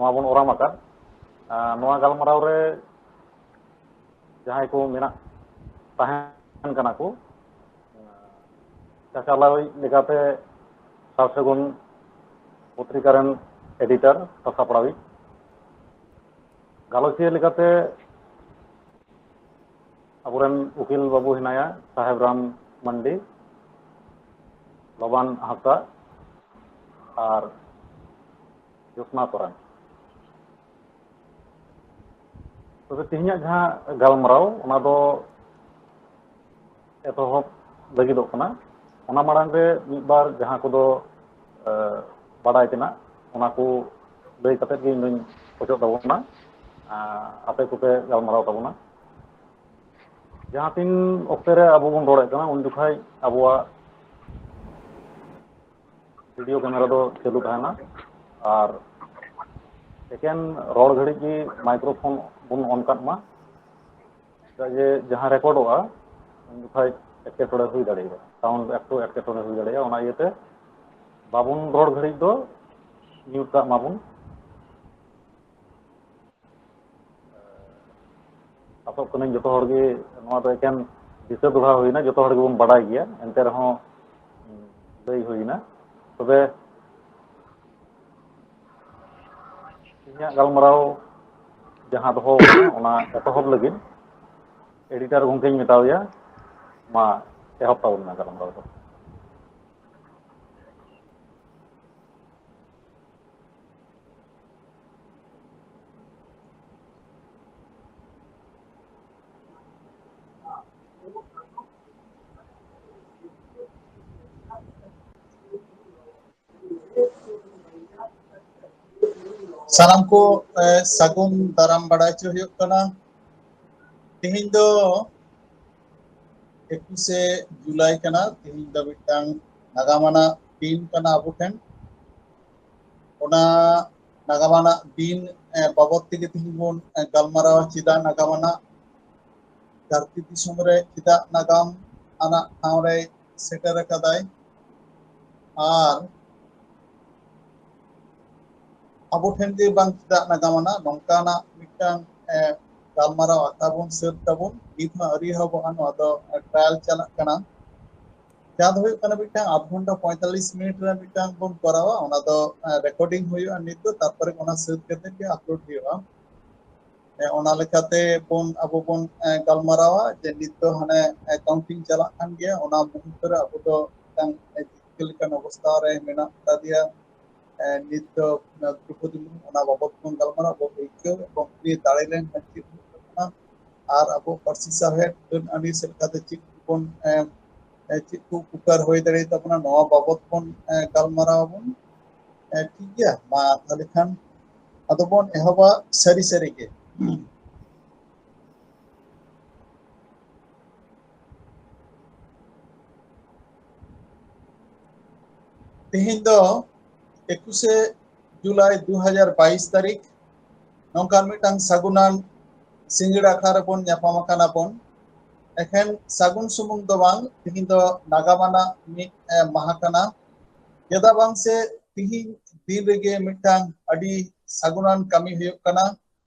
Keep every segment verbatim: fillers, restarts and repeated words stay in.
ᱱᱚᱣᱟ ᱵᱚᱱ ᱚᱨᱟᱢ ᱟᱠᱟᱫ, ᱟᱨ ᱱᱚᱣᱟ ᱜᱟᱞᱢᱟᱨᱟᱣ ᱨᱮ ᱡᱟᱦᱟᱸᱭ ᱠᱚ ᱢᱮᱱᱟᱜ ᱛᱟᱦᱮᱱ ᱠᱟᱱᱟ ᱠᱚ, ᱪᱟᱪᱟᱞᱟᱣᱤᱡ ᱞᱮᱠᱟᱛᱮ ᱥᱟᱨ ᱥᱟᱹᱜᱩᱱ ᱯᱚᱛᱨᱤᱠᱟ ᱨᱮᱱ ᱮᱰᱤᱴᱚᱨ, ᱥᱟᱥᱟᱯᱲᱟᱣᱤᱡ, ᱜᱟᱞᱚᱪᱤᱭᱟᱹ ᱞᱮᱠᱟᱛᱮ ᱟᱵᱚᱨᱮᱱ ᱩᱠᱤᱞ ᱵᱟᱹᱵᱩ ᱦᱮᱱᱟᱭᱟ, ᱥᱟᱦᱮᱵ ᱨᱟᱢ ᱢᱟᱱᱰᱤ, ᱞᱚᱵᱟᱱ ᱦᱟᱸᱥᱫᱟ ᱟᱨ ᱡᱳᱥᱱᱟ ᱥᱚᱨᱮᱱ᱾ ᱛᱚᱵᱮ ᱛᱮᱦᱮᱧᱟᱜ ᱡᱟᱦᱟᱸ ᱜᱟᱞᱢᱟᱨᱟᱣ, ᱚᱱᱟ ᱫᱚ ᱮᱛᱚᱦᱚᱵ ᱞᱟᱹᱜᱤᱫᱚᱜ ᱠᱟᱱᱟ᱾ ᱚᱱᱟ ᱢᱟᱲᱟᱝ ᱨᱮ ᱢᱤᱫ ᱵᱟᱨ ᱡᱟᱦᱟᱸ ᱠᱚᱫᱚ, ᱮ, ᱵᱟᱰᱟᱭ ᱛᱮᱱᱟᱜ, ᱚᱱᱟ ᱠᱚ ᱞᱟᱹᱭ ᱠᱟᱛᱮᱫ ᱜᱮ ᱤᱧ ᱫᱚᱧ ᱠᱷᱚᱡᱚᱜ ᱛᱟᱵᱚᱱᱟ, ᱮ, ᱟᱯᱮ ᱠᱚᱯᱮ ᱜᱟᱞᱢᱟᱨᱟᱣ ᱛᱟᱵᱚᱱᱟ᱾ ᱡᱟᱦᱟᱸ ᱛᱤᱱ ᱚᱠᱛᱮ ᱨᱮ ᱟᱵᱚ ᱵᱚᱱ ᱨᱚᱲᱮᱫ ᱠᱟᱱᱟ, ᱩᱱ ᱡᱚᱠᱷᱟᱡ ᱟᱵᱚᱣᱟᱜ ᱵᱷᱤᱰᱤᱭᱳ ᱠᱮᱢᱮᱨᱟ ᱫᱚ ᱪᱟᱹᱞᱩ ᱛᱟᱦᱮᱱᱟ, ᱟᱨ ᱮᱠᱮᱱ ᱨᱚᱲ ᱜᱷᱟᱹᱲᱤᱡ ᱜᱮ ᱢᱟᱭᱠᱨᱳᱯᱷᱳᱱ ᱵᱚᱱ ᱚᱱ ᱠᱟᱜ ᱢᱟ᱾ ᱪᱮᱫᱟᱜ ᱡᱮ ᱡᱟᱦᱟᱸ ᱨᱮᱠᱚᱨᱰᱚᱜᱼᱟ, ᱩᱱ ᱡᱚᱠᱷᱟᱡ ᱮᱴᱠᱮᱴᱚᱬᱮ ᱦᱩᱭ ᱫᱟᱲᱮᱭᱟᱜᱼᱟ, ᱥᱟᱣᱩᱱᱰ ᱮᱠᱴᱩ ᱮᱴᱠᱮᱴᱚᱬᱮ ᱦᱩᱭ ᱫᱟᱲᱮᱭᱟᱜᱼᱟ᱾ ᱚᱱᱟ ᱤᱭᱟᱹᱛᱮ ᱵᱟᱵᱚᱱ ᱨᱚᱲ ᱜᱷᱟᱹᱲᱤᱡ ᱫᱚ ᱢᱤᱭᱩᱴ ᱠᱟᱜ ᱢᱟᱵᱚᱱ᱾ ᱟᱥᱚᱜ ᱠᱟᱹᱱᱟᱹᱧ ᱡᱚᱛᱚ ᱦᱚᱲ ᱜᱮ ᱱᱚᱣᱟ ᱫᱚ ᱮᱠᱮᱱ ᱫᱤᱥᱟᱹ ᱫᱚᱦᱲᱟ ᱦᱩᱭᱱᱟ, ᱡᱚᱛᱚ ᱦᱚᱲ ᱜᱮᱵᱚᱱ ᱵᱟᱰᱟᱭ ᱜᱮᱭᱟ, ᱮᱱᱛᱮ ᱨᱮᱦᱚᱸ ᱞᱟᱹᱭ ᱦᱩᱭᱱᱟ᱾ ᱛᱚᱵᱮ ᱤᱧᱟᱹᱜ ᱜᱟᱞᱢᱟᱨᱟᱣ ᱡᱟᱦᱟᱸ ᱫᱚᱦᱚ ᱠᱟᱱᱟ, ᱚᱱᱟ ᱮᱛᱚᱦᱚᱵ ᱞᱟᱹᱜᱤᱫ ᱮᱰᱤᱴᱚᱨ ᱜᱚᱢᱠᱮᱧ ᱢᱮᱛᱟᱣᱟᱭᱟ, ᱢᱟ ᱮᱦᱚᱵ ᱛᱟᱵᱚᱱ ᱢᱮ ᱜᱟᱞᱢᱟᱨᱟᱣ ᱫᱚ᱾ ᱥᱟᱱᱟᱢ ᱠᱚ, ᱮ, ᱥᱟᱹᱜᱩᱱ ᱫᱟᱨᱟᱢ ᱵᱟᱲᱟᱭ ᱦᱚᱪᱚ ᱦᱩᱭᱩᱜ ᱠᱟᱱᱟ᱾ ᱛᱮᱦᱮᱧ ᱫᱚ ᱮᱠᱩᱥᱮ ᱡᱩᱞᱟᱭ ᱠᱟᱱᱟ᱾ ᱛᱮᱦᱮᱧ ᱫᱚ ᱢᱤᱫᱴᱟᱝ ᱱᱟᱜᱟᱢ ᱟᱱᱟᱜ ᱫᱤᱱ ᱠᱟᱱᱟ ᱟᱵᱚ ᱴᱷᱮᱱ᱾ ᱚᱱᱟ ᱱᱟᱜᱟᱢ ᱟᱱᱟᱜ ᱫᱤᱱ, ᱮ, ᱵᱟᱵᱚᱫ ᱛᱮᱜᱮ ᱛᱮᱦᱮᱧ ᱵᱚᱱ, ᱮ, ᱜᱟᱞᱢᱟᱨᱟᱣᱟ᱾ ᱪᱮᱫᱟᱜ ᱱᱟᱜᱟᱢ ᱟᱱᱟᱜ? ᱫᱷᱟᱹᱨᱛᱤ ᱫᱤᱥᱚᱢ ᱨᱮ ᱪᱮᱫᱟᱜ ᱱᱟᱜᱟᱢ ᱟᱱᱟᱜ ᱴᱷᱟᱶ ᱨᱮ ᱥᱮᱴᱮᱨ ᱟᱠᱟᱫᱟᱭ? ᱟᱨ ᱟᱵᱚ ᱴᱷᱮᱱ ᱜᱮ ᱵᱟᱝ ᱪᱮᱫᱟᱜ ᱱᱟᱜᱟᱢ ᱟᱱᱟ, ᱱᱚᱝᱠᱟᱱᱟᱜ ᱢᱤᱫᱴᱟᱝ ᱜᱟᱞᱢᱟᱨᱟᱣ ᱟᱠᱷᱲᱟ ᱵᱚᱱ ᱥᱟᱹᱛ ᱛᱟᱵᱚᱱ᱾ ᱱᱤᱛ ᱦᱚᱸ ᱟᱹᱣᱨᱤ ᱮᱦᱚᱵᱚᱜᱼᱟ, ᱱᱚᱣᱟ ᱫᱚ ᱴᱨᱟᱭᱟᱞ ᱪᱟᱞᱟᱜ ᱠᱟᱱᱟ᱾ ᱡᱟᱦᱟᱸ ᱫᱚ ᱦᱩᱭᱩᱜ ᱠᱟᱱᱟ ᱢᱤᱫᱴᱟᱝ ᱟᱫᱷ ᱜᱷᱚᱱᱴᱟ ᱯᱚᱸᱭᱛᱟᱞᱞᱤᱥ ᱢᱤᱱᱤᱴ ᱨᱮ ᱢᱤᱫᱴᱟᱝ ᱵᱚᱱ ᱠᱚᱨᱟᱣᱟ, ᱚᱱᱟ ᱫᱚ ᱨᱮᱠᱚᱨᱰᱤᱝ ᱦᱩᱭᱩᱜᱼᱟ ᱱᱤᱛ ᱫᱚ, ᱛᱟᱨᱯᱚᱨᱮ ᱚᱱᱟ ᱥᱟᱹᱛ ᱠᱟᱛᱮ ᱜᱮ ᱟᱯᱞᱳᱰ ᱦᱩᱭᱩᱜᱼᱟ᱾ ᱚᱱᱟ ᱞᱮᱠᱟᱛᱮ ᱵᱚᱱ ᱟᱵᱚ ᱵᱚᱱ ᱜᱟᱞᱢᱟᱨᱟᱣᱟ ᱡᱮ ᱱᱤᱛ ᱫᱚ ᱦᱟᱱᱮ ᱠᱟᱣᱩᱱᱴᱤᱝ ᱪᱟᱞᱟᱜ ᱠᱟᱱ ᱜᱮᱭᱟ, ᱚᱱᱟ ᱢᱩᱦᱩᱨᱛᱚ ᱨᱮ ᱟᱵᱚ ᱫᱚ ᱢᱤᱫᱴᱟᱝ ᱪᱮᱫ ᱞᱮᱠᱟᱱ ᱚᱵᱚᱥᱛᱷᱟ ᱨᱮ ᱢᱮᱱᱟᱜ ᱟᱠᱟᱫᱮᱭᱟ᱾ ᱱᱤᱛ ᱫᱚ ᱫᱨᱚᱯᱚᱫᱤ ᱢᱩᱨᱢᱩ, ᱚᱱᱟ ᱵᱟᱵᱚᱛ ᱵᱚᱱ ᱜᱟᱞᱢᱟᱨᱟᱣᱟ, ᱟᱵᱚ ᱟᱹᱭᱠᱟᱹᱣ ᱮᱵᱚᱝ ᱩᱱᱤ ᱫᱟᱲᱮ ᱞᱮᱱᱠᱷᱟᱱ ᱪᱮᱫ ᱦᱩᱭᱩᱜ ᱛᱟᱵᱚᱱᱟ, ᱟᱨ ᱟᱵᱚ ᱯᱟᱹᱨᱥᱤ ᱥᱟᱶᱦᱮᱫ ᱟᱹᱱ ᱟᱹᱨᱤ ᱥᱮᱫ ᱞᱮᱠᱟᱛᱮ ᱪᱮᱫ ᱵᱚᱱ ᱪᱮᱫ ᱠᱚ ᱩᱯᱚᱠᱟᱨ ᱦᱩᱭ ᱫᱟᱲᱮᱭᱟᱜ ᱛᱟᱵᱚᱱᱟ, ᱱᱚᱣᱟ ᱵᱟᱵᱚᱛ ᱵᱚᱱ ᱜᱟᱞᱢᱟᱨᱟᱣ ᱟᱵᱚᱱ᱾ ᱴᱷᱤᱠ ᱜᱮᱭᱟ, ᱢᱟ ᱛᱟᱦᱚᱞᱮ ᱠᱷᱟᱱ ᱟᱫᱚ ᱵᱚᱱ ᱮᱦᱚᱵᱟ ᱥᱟᱹᱨᱤ ᱥᱟᱹᱨᱤ ᱜᱮ᱾ ᱛᱮᱦᱮᱧ ᱫᱚ ᱮᱠᱩᱥᱮ ᱡᱩᱞᱟᱭ ᱫᱩ ᱦᱟᱡᱟᱨ ᱵᱟᱭᱤᱥ ᱛᱟᱹᱨᱤᱠᱷ, ᱱᱚᱝᱠᱟᱱ ᱢᱤᱫᱴᱟᱝ ᱥᱟᱹᱜᱩᱱᱟᱱ ᱥᱤᱸᱜᱟᱹᱲ ᱟᱠᱷᱲᱟ ᱨᱮᱵᱚᱱ ᱧᱟᱯᱟᱢ ᱟᱠᱟᱱᱟ ᱵᱚᱱ᱾ ᱮᱠᱷᱮᱱ ᱥᱟᱹᱜᱩᱱ ᱥᱩᱢᱩᱝ ᱫᱚ ᱵᱟᱝ, ᱛᱮᱦᱮᱧ ᱫᱚ ᱱᱟᱜᱟᱢ ᱟᱱᱟᱜ ᱢᱤᱫ ᱢᱟᱦᱟ ᱠᱟᱱᱟ᱾ ᱪᱮᱫᱟᱜ ᱵᱟᱝ ᱥᱮ ᱛᱮᱦᱮᱧ ᱫᱤᱱ ᱨᱮᱜᱮ ᱢᱤᱫᱴᱟᱝ ᱟᱹᱰᱤ ᱥᱟᱹᱜᱩᱱᱟᱱ ᱠᱟᱹᱢᱤ ᱦᱩᱭᱩᱜ ᱠᱟᱱᱟ᱾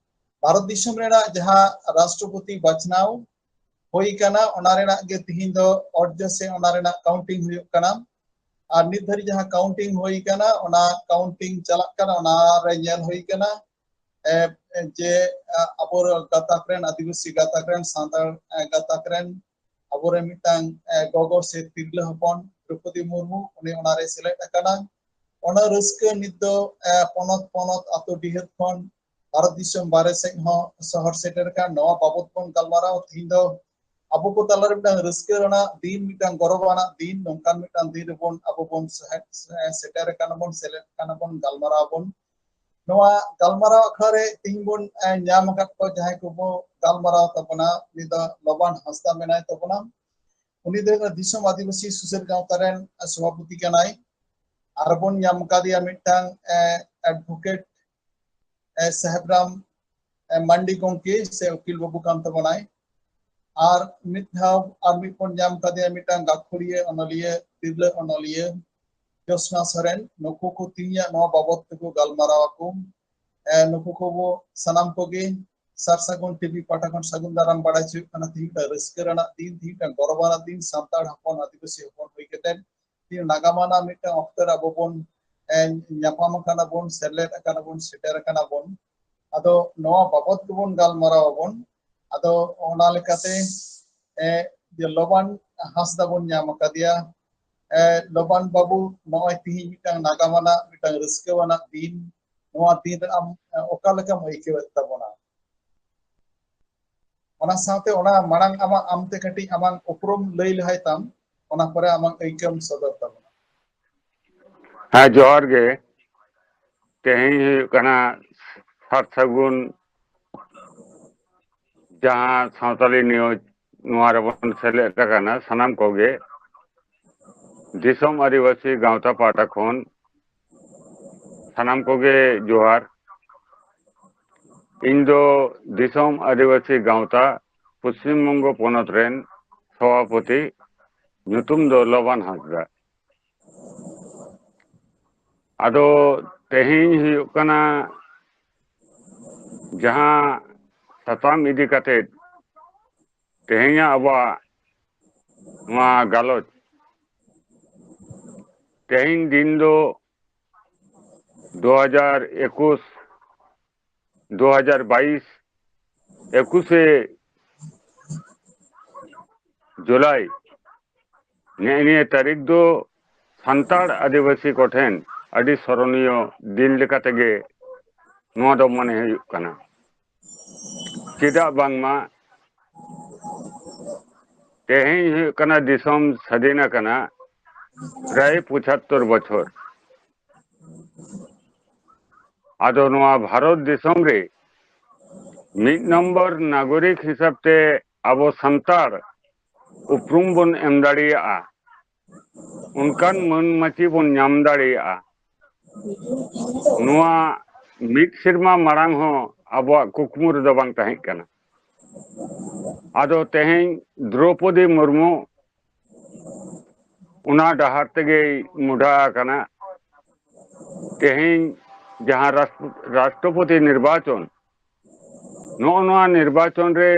ᱵᱷᱟᱨᱚᱛ ᱫᱤᱥᱚᱢ ᱨᱮᱱᱟᱜ ᱡᱟᱦᱟᱸ ᱨᱟᱥᱴᱨᱚᱯᱚᱛᱤ ᱵᱟᱪᱷᱱᱟᱣ ᱦᱩᱭ ᱠᱟᱱᱟ, ᱚᱱᱟ ᱨᱮᱱᱟᱜ ᱜᱮ ᱛᱤᱦᱤᱧ ᱫᱚ ᱚᱨᱡᱚ ᱥᱮ ᱚᱱᱟ ᱨᱮᱱᱟᱜ ᱠᱟᱣᱩᱱᱴᱤᱝ ᱦᱩᱭᱩᱜ ᱠᱟᱱᱟ᱾ ᱟᱨ ᱱᱤᱛ ᱫᱷᱟᱹᱨᱤᱡ ᱡᱟᱦᱟᱸ ᱠᱟᱣᱩᱱᱴᱤᱝ ᱦᱩᱭ ᱠᱟᱱᱟ, ᱚᱱᱟ ᱠᱟᱣᱩᱱᱴᱤᱝ ᱪᱟᱞᱟᱜ ᱠᱟᱱᱟ, ᱚᱱᱟ ᱨᱮ ᱧᱮᱞ ᱦᱩᱭ ᱠᱟᱱᱟ ᱡᱮ ᱟᱵᱚ ᱜᱟᱛᱟᱠ ᱨᱮᱱ, ᱟᱹᱫᱤᱵᱟᱹᱥᱤ ᱜᱟᱛᱟᱠ ᱨᱮᱱ, ᱥᱟᱱᱛᱟᱲ ᱜᱟᱛᱟᱠ ᱨᱮᱱ ᱟᱵᱚᱨᱮᱱ ᱢᱤᱫᱴᱟᱝ ᱜᱚᱜᱚ ᱥᱮ ᱛᱤᱨᱞᱟᱹ ᱦᱚᱯᱚᱱ ᱫᱨᱚᱯᱚᱫᱤ ᱢᱩᱨᱢᱩ, ᱩᱱᱤ ᱚᱱᱟᱨᱮ ᱥᱮᱞᱮᱫ ᱟᱠᱟᱱᱟ᱾ ᱚᱱᱟ ᱨᱟᱹᱥᱠᱟᱹ ᱱᱤᱛ ᱫᱚ ᱯᱚᱱᱚᱛ ᱯᱚᱱᱚᱛ, ᱟᱹᱛᱩ ᱰᱤᱦᱟᱹᱛ ᱠᱷᱚᱱ ᱵᱷᱟᱨᱚᱛ ᱫᱤᱥᱚᱢ ᱵᱟᱦᱨᱮ ᱥᱮᱫ ᱦᱚᱸ ᱥᱚᱦᱚᱨ ᱥᱮᱴᱮᱨ ᱟᱠᱟᱱ᱾ ᱱᱚᱣᱟ ᱵᱟᱵᱚᱛ ᱵᱚᱱ ᱜᱟᱞᱢᱟᱨᱟᱣ ᱛᱮᱦᱮᱧ ᱫᱚ ᱟᱵᱚ ᱠᱚ ᱛᱟᱞᱟᱨᱮ ᱢᱤᱫᱴᱟᱝ ᱨᱟᱹᱥᱠᱟᱹ ᱨᱮᱱᱟᱜ ᱫᱤᱱ, ᱢᱤᱫᱴᱟᱝ ᱜᱚᱨᱚᱵᱽ ᱟᱱᱟᱜ ᱫᱤᱱ, ᱱᱚᱝᱠᱟᱱ ᱢᱤᱫᱴᱟᱝ ᱫᱤᱱ ᱨᱮᱵᱚᱱ ᱟᱵᱚ ᱵᱚᱱ ᱥᱮᱴᱮᱨ ᱟᱠᱟᱱᱟ ᱵᱚᱱ, ᱥᱮᱞᱮᱫ ᱟᱠᱟᱱᱟ ᱵᱚᱱ, ᱜᱟᱞᱢᱟᱨᱟᱣ ᱵᱚᱱ᱾ ᱱᱚᱣᱟ ᱜᱟᱞᱢᱟᱨᱟᱣ ᱟᱠᱷᱲᱟ ᱨᱮ ᱛᱮᱦᱮᱧ ᱵᱚᱱ ᱧᱟᱢ ᱟᱠᱟᱫ ᱠᱚ ᱡᱟᱦᱟᱸᱭ ᱠᱚᱵᱚ ᱜᱟᱞᱢᱟᱨᱟᱣ ᱛᱟᱵᱚᱱᱟ, ᱩᱱᱤ ᱫᱚ ᱞᱚᱵᱟᱱ ᱦᱟᱸᱥᱫᱟ ᱢᱮᱱᱟᱭ ᱛᱟᱵᱚᱱᱟ᱾ ᱩᱱᱤ ᱫᱚ ᱫᱤᱥᱚᱢ ᱟᱹᱫᱤᱵᱟᱹᱥᱤ ᱥᱩᱥᱟᱹᱨ ᱜᱟᱶᱛᱟ ᱨᱮᱱ ᱥᱚᱵᱷᱟᱯᱚᱛᱤ ᱠᱟᱱᱟᱭ᱾ ᱟᱨᱵᱚᱱ ᱧᱟᱢ ᱠᱟᱫᱮᱭᱟ ᱢᱤᱫᱴᱟᱝ ᱮᱰᱵᱷᱚᱠᱮᱴ ᱥᱟᱦᱮᱵᱨᱟᱢ ᱢᱟᱱᱰᱤ ᱜᱚᱢᱠᱮ ᱥᱮ ᱩᱠᱤᱞ ᱵᱟᱹᱵᱩ ᱠᱟᱱ ᱛᱟᱵᱚᱱᱟᱭ᱾ ᱟᱨ ᱢᱤᱫ ᱫᱷᱟᱣ ᱟᱨ ᱢᱤᱫ ᱵᱚᱱ ᱧᱟᱢ ᱠᱟᱫᱮᱭᱟ ᱢᱤᱫᱴᱟᱝ ᱜᱟᱹᱠᱷᱩᱲᱤᱭᱟᱹ ᱚᱱᱚᱞᱤᱭᱟᱹ, ᱛᱤᱨᱞᱟᱹ ᱚᱱᱚᱞᱤᱭᱟᱹ ᱡᱳᱥᱱᱟ ᱥᱚᱨᱮᱱ, ᱱᱩᱠᱩ ᱠᱚ ᱛᱮᱦᱮᱧᱟᱜ ᱱᱚᱣᱟ ᱵᱟᱵᱚᱫ ᱛᱮᱠᱚ ᱜᱟᱞᱢᱟᱨᱟᱣ ᱟᱠᱚ᱾ ᱮ, ᱱᱩᱠᱩ ᱠᱚᱵᱚ ᱥᱟᱱᱟᱢ ᱠᱚᱜᱮ ᱥᱟᱨ ᱥᱟᱹᱜᱩᱱ ᱴᱤᱵᱷᱤ ᱯᱟᱦᱴᱟ ᱠᱷᱚᱱ ᱥᱟᱹᱜᱩᱱ ᱫᱟᱨᱟᱢ ᱵᱟᱲᱟᱭ ᱦᱚᱪᱚᱭ ᱦᱩᱭᱩᱜ ᱠᱟᱱᱟ᱾ ᱛᱮᱦᱮᱧ ᱢᱤᱫᱴᱟᱝ ᱨᱟᱹᱥᱠᱟᱹ ᱨᱮᱱᱟᱜ ᱫᱤᱱ, ᱛᱮᱦᱮᱧ ᱢᱤᱫᱴᱟᱝ ᱜᱚᱨᱚᱵᱟᱱᱟᱜ ᱫᱤᱱ, ᱥᱟᱱᱛᱟᱲ ᱦᱚᱯᱚᱱ, ᱟᱹᱫᱤᱵᱟᱹᱥᱤ ᱦᱚᱯᱚᱱ ᱦᱩᱭ ᱠᱟᱛᱮ ᱛᱮᱦᱮᱧ ᱱᱟᱜᱟᱢ ᱟᱱᱟᱜ ᱢᱤᱫᱴᱟᱝ ᱚᱠᱛᱚ ᱨᱮ ᱟᱵᱚ ᱵᱚᱱ, ᱮ, ᱧᱟᱯᱟᱢ ᱟᱠᱟᱱᱟ ᱵᱚᱱ, ᱥᱮᱞᱮᱫ ᱟᱠᱟᱱᱟ ᱵᱚᱱ, ᱥᱮᱴᱮᱨ ᱟᱠᱟᱱᱟ ᱵᱚᱱ᱾ ᱟᱫᱚ ᱱᱚᱣᱟ ᱵᱟᱵᱚᱫ ᱜᱮᱵᱚᱱ ᱜᱟᱞᱢᱟᱨᱟᱣ ᱟᱵᱚᱱ᱾ ᱟᱫᱚ ᱚᱱᱟ ᱞᱮᱠᱟᱛᱮ, ᱮ, ᱡᱮ ᱞᱚᱵᱟᱱ ᱦᱟᱸᱥᱫᱟ ᱵᱚᱱ ᱧᱟᱢ ᱟᱠᱟᱫᱮᱭᱟ᱾ ᱮ, ᱞᱚᱵᱟᱱ ᱵᱟᱹᱵᱩ, ᱱᱚᱜᱼᱚᱭ ᱛᱤᱦᱤᱧ ᱢᱤᱫᱴᱟᱝ ᱱᱟᱜᱟᱢ ᱟᱱᱟᱜ, ᱢᱤᱫᱴᱟᱝ ᱨᱟᱹᱥᱠᱟᱹ ᱟᱱᱟᱜ ᱫᱤᱱ᱾ ᱱᱚᱣᱟ ᱫᱤᱱ ᱨᱮ ᱟᱢ, ᱮ, ᱚᱠᱟ ᱞᱮᱠᱟᱢ ᱟᱹᱭᱠᱟᱹᱣᱮᱫ ᱛᱟᱵᱚᱱᱟ? ᱚᱱᱟ ᱥᱟᱶᱛᱮ ᱚᱱᱟ ᱢᱟᱲᱟᱝ ᱟᱢᱟᱜ, ᱟᱢᱛᱮ ᱠᱟᱹᱴᱤᱡ ᱟᱢᱟᱜ ᱩᱯᱨᱩᱢ ᱞᱟᱹᱭ ᱞᱟᱦᱟᱭ ᱛᱟᱢ, ᱚᱱᱟ ᱯᱚᱨᱮ ᱟᱢᱟᱜ ᱟᱹᱭᱠᱟᱹᱣᱮᱢ ᱥᱚᱫᱚᱨ ᱛᱟᱵᱚᱱᱟ᱾ ᱦᱮᱸ, ᱡᱚᱦᱟᱨ ᱜᱮ᱾ ᱛᱮᱦᱮᱧ ᱦᱩᱭᱩᱜ ᱠᱟᱱᱟ ᱥᱟᱨ ᱥᱟᱹᱜᱩᱱ ᱡᱟᱦᱟᱸ ᱥᱟᱶᱛᱟᱞᱤ ᱱᱤᱭᱩᱡᱽ ᱱᱚᱣᱟ ᱨᱮᱵᱚᱱ ᱥᱮᱞᱮᱫ ᱟᱠᱟᱱᱟ ᱥᱟᱱᱟᱢ ᱠᱚᱜᱮ, ᱫᱤᱥᱚᱢ ᱟᱹᱫᱤᱵᱟᱹᱥᱤ ᱜᱟᱶᱛᱟ ᱯᱟᱦᱴᱟ ᱠᱷᱚᱱ ᱥᱟᱱᱟᱢ ᱠᱚᱜᱮ ᱡᱚᱦᱟᱨ᱾ ᱤᱧ ᱫᱚ ᱫᱤᱥᱚᱢ ᱟᱹᱫᱤᱵᱟᱹᱥᱤ ᱜᱟᱶᱛᱟ ᱯᱚᱥᱪᱤᱢ ᱵᱚᱝᱜᱚ ᱯᱚᱱᱚᱛ ᱨᱮᱱ ᱥᱚᱵᱷᱟᱯᱚᱛᱤ, ᱧᱩᱛᱩᱢ ᱫᱚ ᱞᱚᱵᱟᱱ ᱦᱟᱸᱥᱫᱟ᱾ ᱟᱫᱚ ᱛᱮᱦᱮᱧ ᱦᱩᱭᱩᱜ ᱠᱟᱱᱟ ᱡᱟᱦᱟᱸ ᱥᱟᱛᱟᱢ ᱤᱫᱤ ᱠᱟᱛᱮ ᱛᱮᱦᱮᱧᱟᱜ ᱟᱵᱚᱣᱟᱜ ᱱᱚᱣᱟ ᱜᱟᱞᱚᱪ, ᱛᱮᱦᱮᱧ ᱫᱤᱱ ᱫᱚ ᱫᱩ ᱦᱟᱡᱟᱨ ᱮᱠᱩᱥ, ᱫᱩ ᱦᱟᱡᱟᱨ ᱵᱟᱭᱤᱥ, ᱮᱠᱩᱥᱮ ᱡᱩᱞᱟᱭ, ᱱᱮᱜᱼᱮ ᱱᱤᱭᱟᱹ ᱛᱟᱹᱨᱤᱠᱷ ᱫᱚ ᱥᱟᱱᱛᱟᱲ ᱟᱹᱫᱤᱵᱟᱹᱥᱤ ᱠᱚᱴᱷᱮᱱ ᱟᱹᱰᱤ ᱥᱚᱨᱚᱱᱤᱭᱚ ᱫᱤᱱ ᱞᱮᱠᱟ ᱛᱮᱜᱮ ᱱᱚᱣᱟ ᱫᱚ ᱢᱚᱱᱮ ᱦᱩᱭᱩᱜ ᱠᱟᱱᱟ᱾ ᱪᱮᱫᱟᱜ ᱵᱟᱝᱢᱟ ᱛᱮᱦᱮᱧ ᱦᱩᱭᱩᱜ ᱠᱟᱱᱟ ᱫᱤᱥᱚᱢ ᱥᱟᱹᱫᱷᱤᱱ ᱟᱠᱟᱱᱟ ᱯᱨᱟᱭ ᱯᱚᱸᱪᱟᱛᱛᱳᱨ ᱵᱚᱪᱷᱚᱨ᱾ ᱟᱫᱚ ᱱᱚᱣᱟ ᱵᱷᱟᱨᱚᱛ ᱫᱤᱥᱚᱢ ᱨᱮ ᱢᱤᱫ ᱱᱚᱢᱵᱚᱨ ᱱᱟᱜᱚᱨᱤᱠ ᱦᱤᱥᱟᱹᱵ ᱛᱮ ᱟᱵᱚ ᱥᱟᱱᱛᱟᱲ ᱩᱯᱨᱩᱢ ᱵᱚᱱ ᱮᱢ ᱫᱟᱲᱮᱭᱟᱜᱼᱟ, ᱚᱱᱠᱟᱱ ᱢᱟᱹᱱ ᱢᱟᱹᱪᱤ ᱵᱚᱱ ᱧᱟᱢ ᱫᱟᱲᱮᱭᱟᱜᱼᱟ, ᱱᱚᱣᱟ ᱢᱤᱫ ᱥᱮᱨᱢᱟ ᱢᱟᱲᱟᱝ ᱦᱚᱸ ᱟᱵᱚᱣᱟᱜ ᱠᱩᱠᱢᱩ ᱨᱮᱫᱚ ᱵᱟᱝ ᱛᱟᱦᱮᱸ ᱠᱟᱱᱟ᱾ ᱟᱫᱚ ᱛᱮᱦᱮᱧ ᱫᱨᱚᱯᱚᱫᱤ ᱢᱩᱨᱢᱩ ᱚᱱᱟ ᱰᱟᱦᱟᱨ ᱛᱮᱜᱮᱭ ᱢᱚᱰᱷᱟ ᱟᱠᱟᱱᱟ᱾ ᱛᱮᱦᱮᱧ ᱡᱟᱦᱟᱸ ᱨᱟᱥᱴᱨᱚ-, ᱨᱟᱥᱴᱨᱚᱯᱚᱛᱤ ᱱᱤᱨᱵᱟᱪᱚᱱ, ᱱᱚᱜᱼᱚ ᱱᱚᱣᱟ ᱱᱤᱨᱵᱟᱪᱚᱱ ᱨᱮ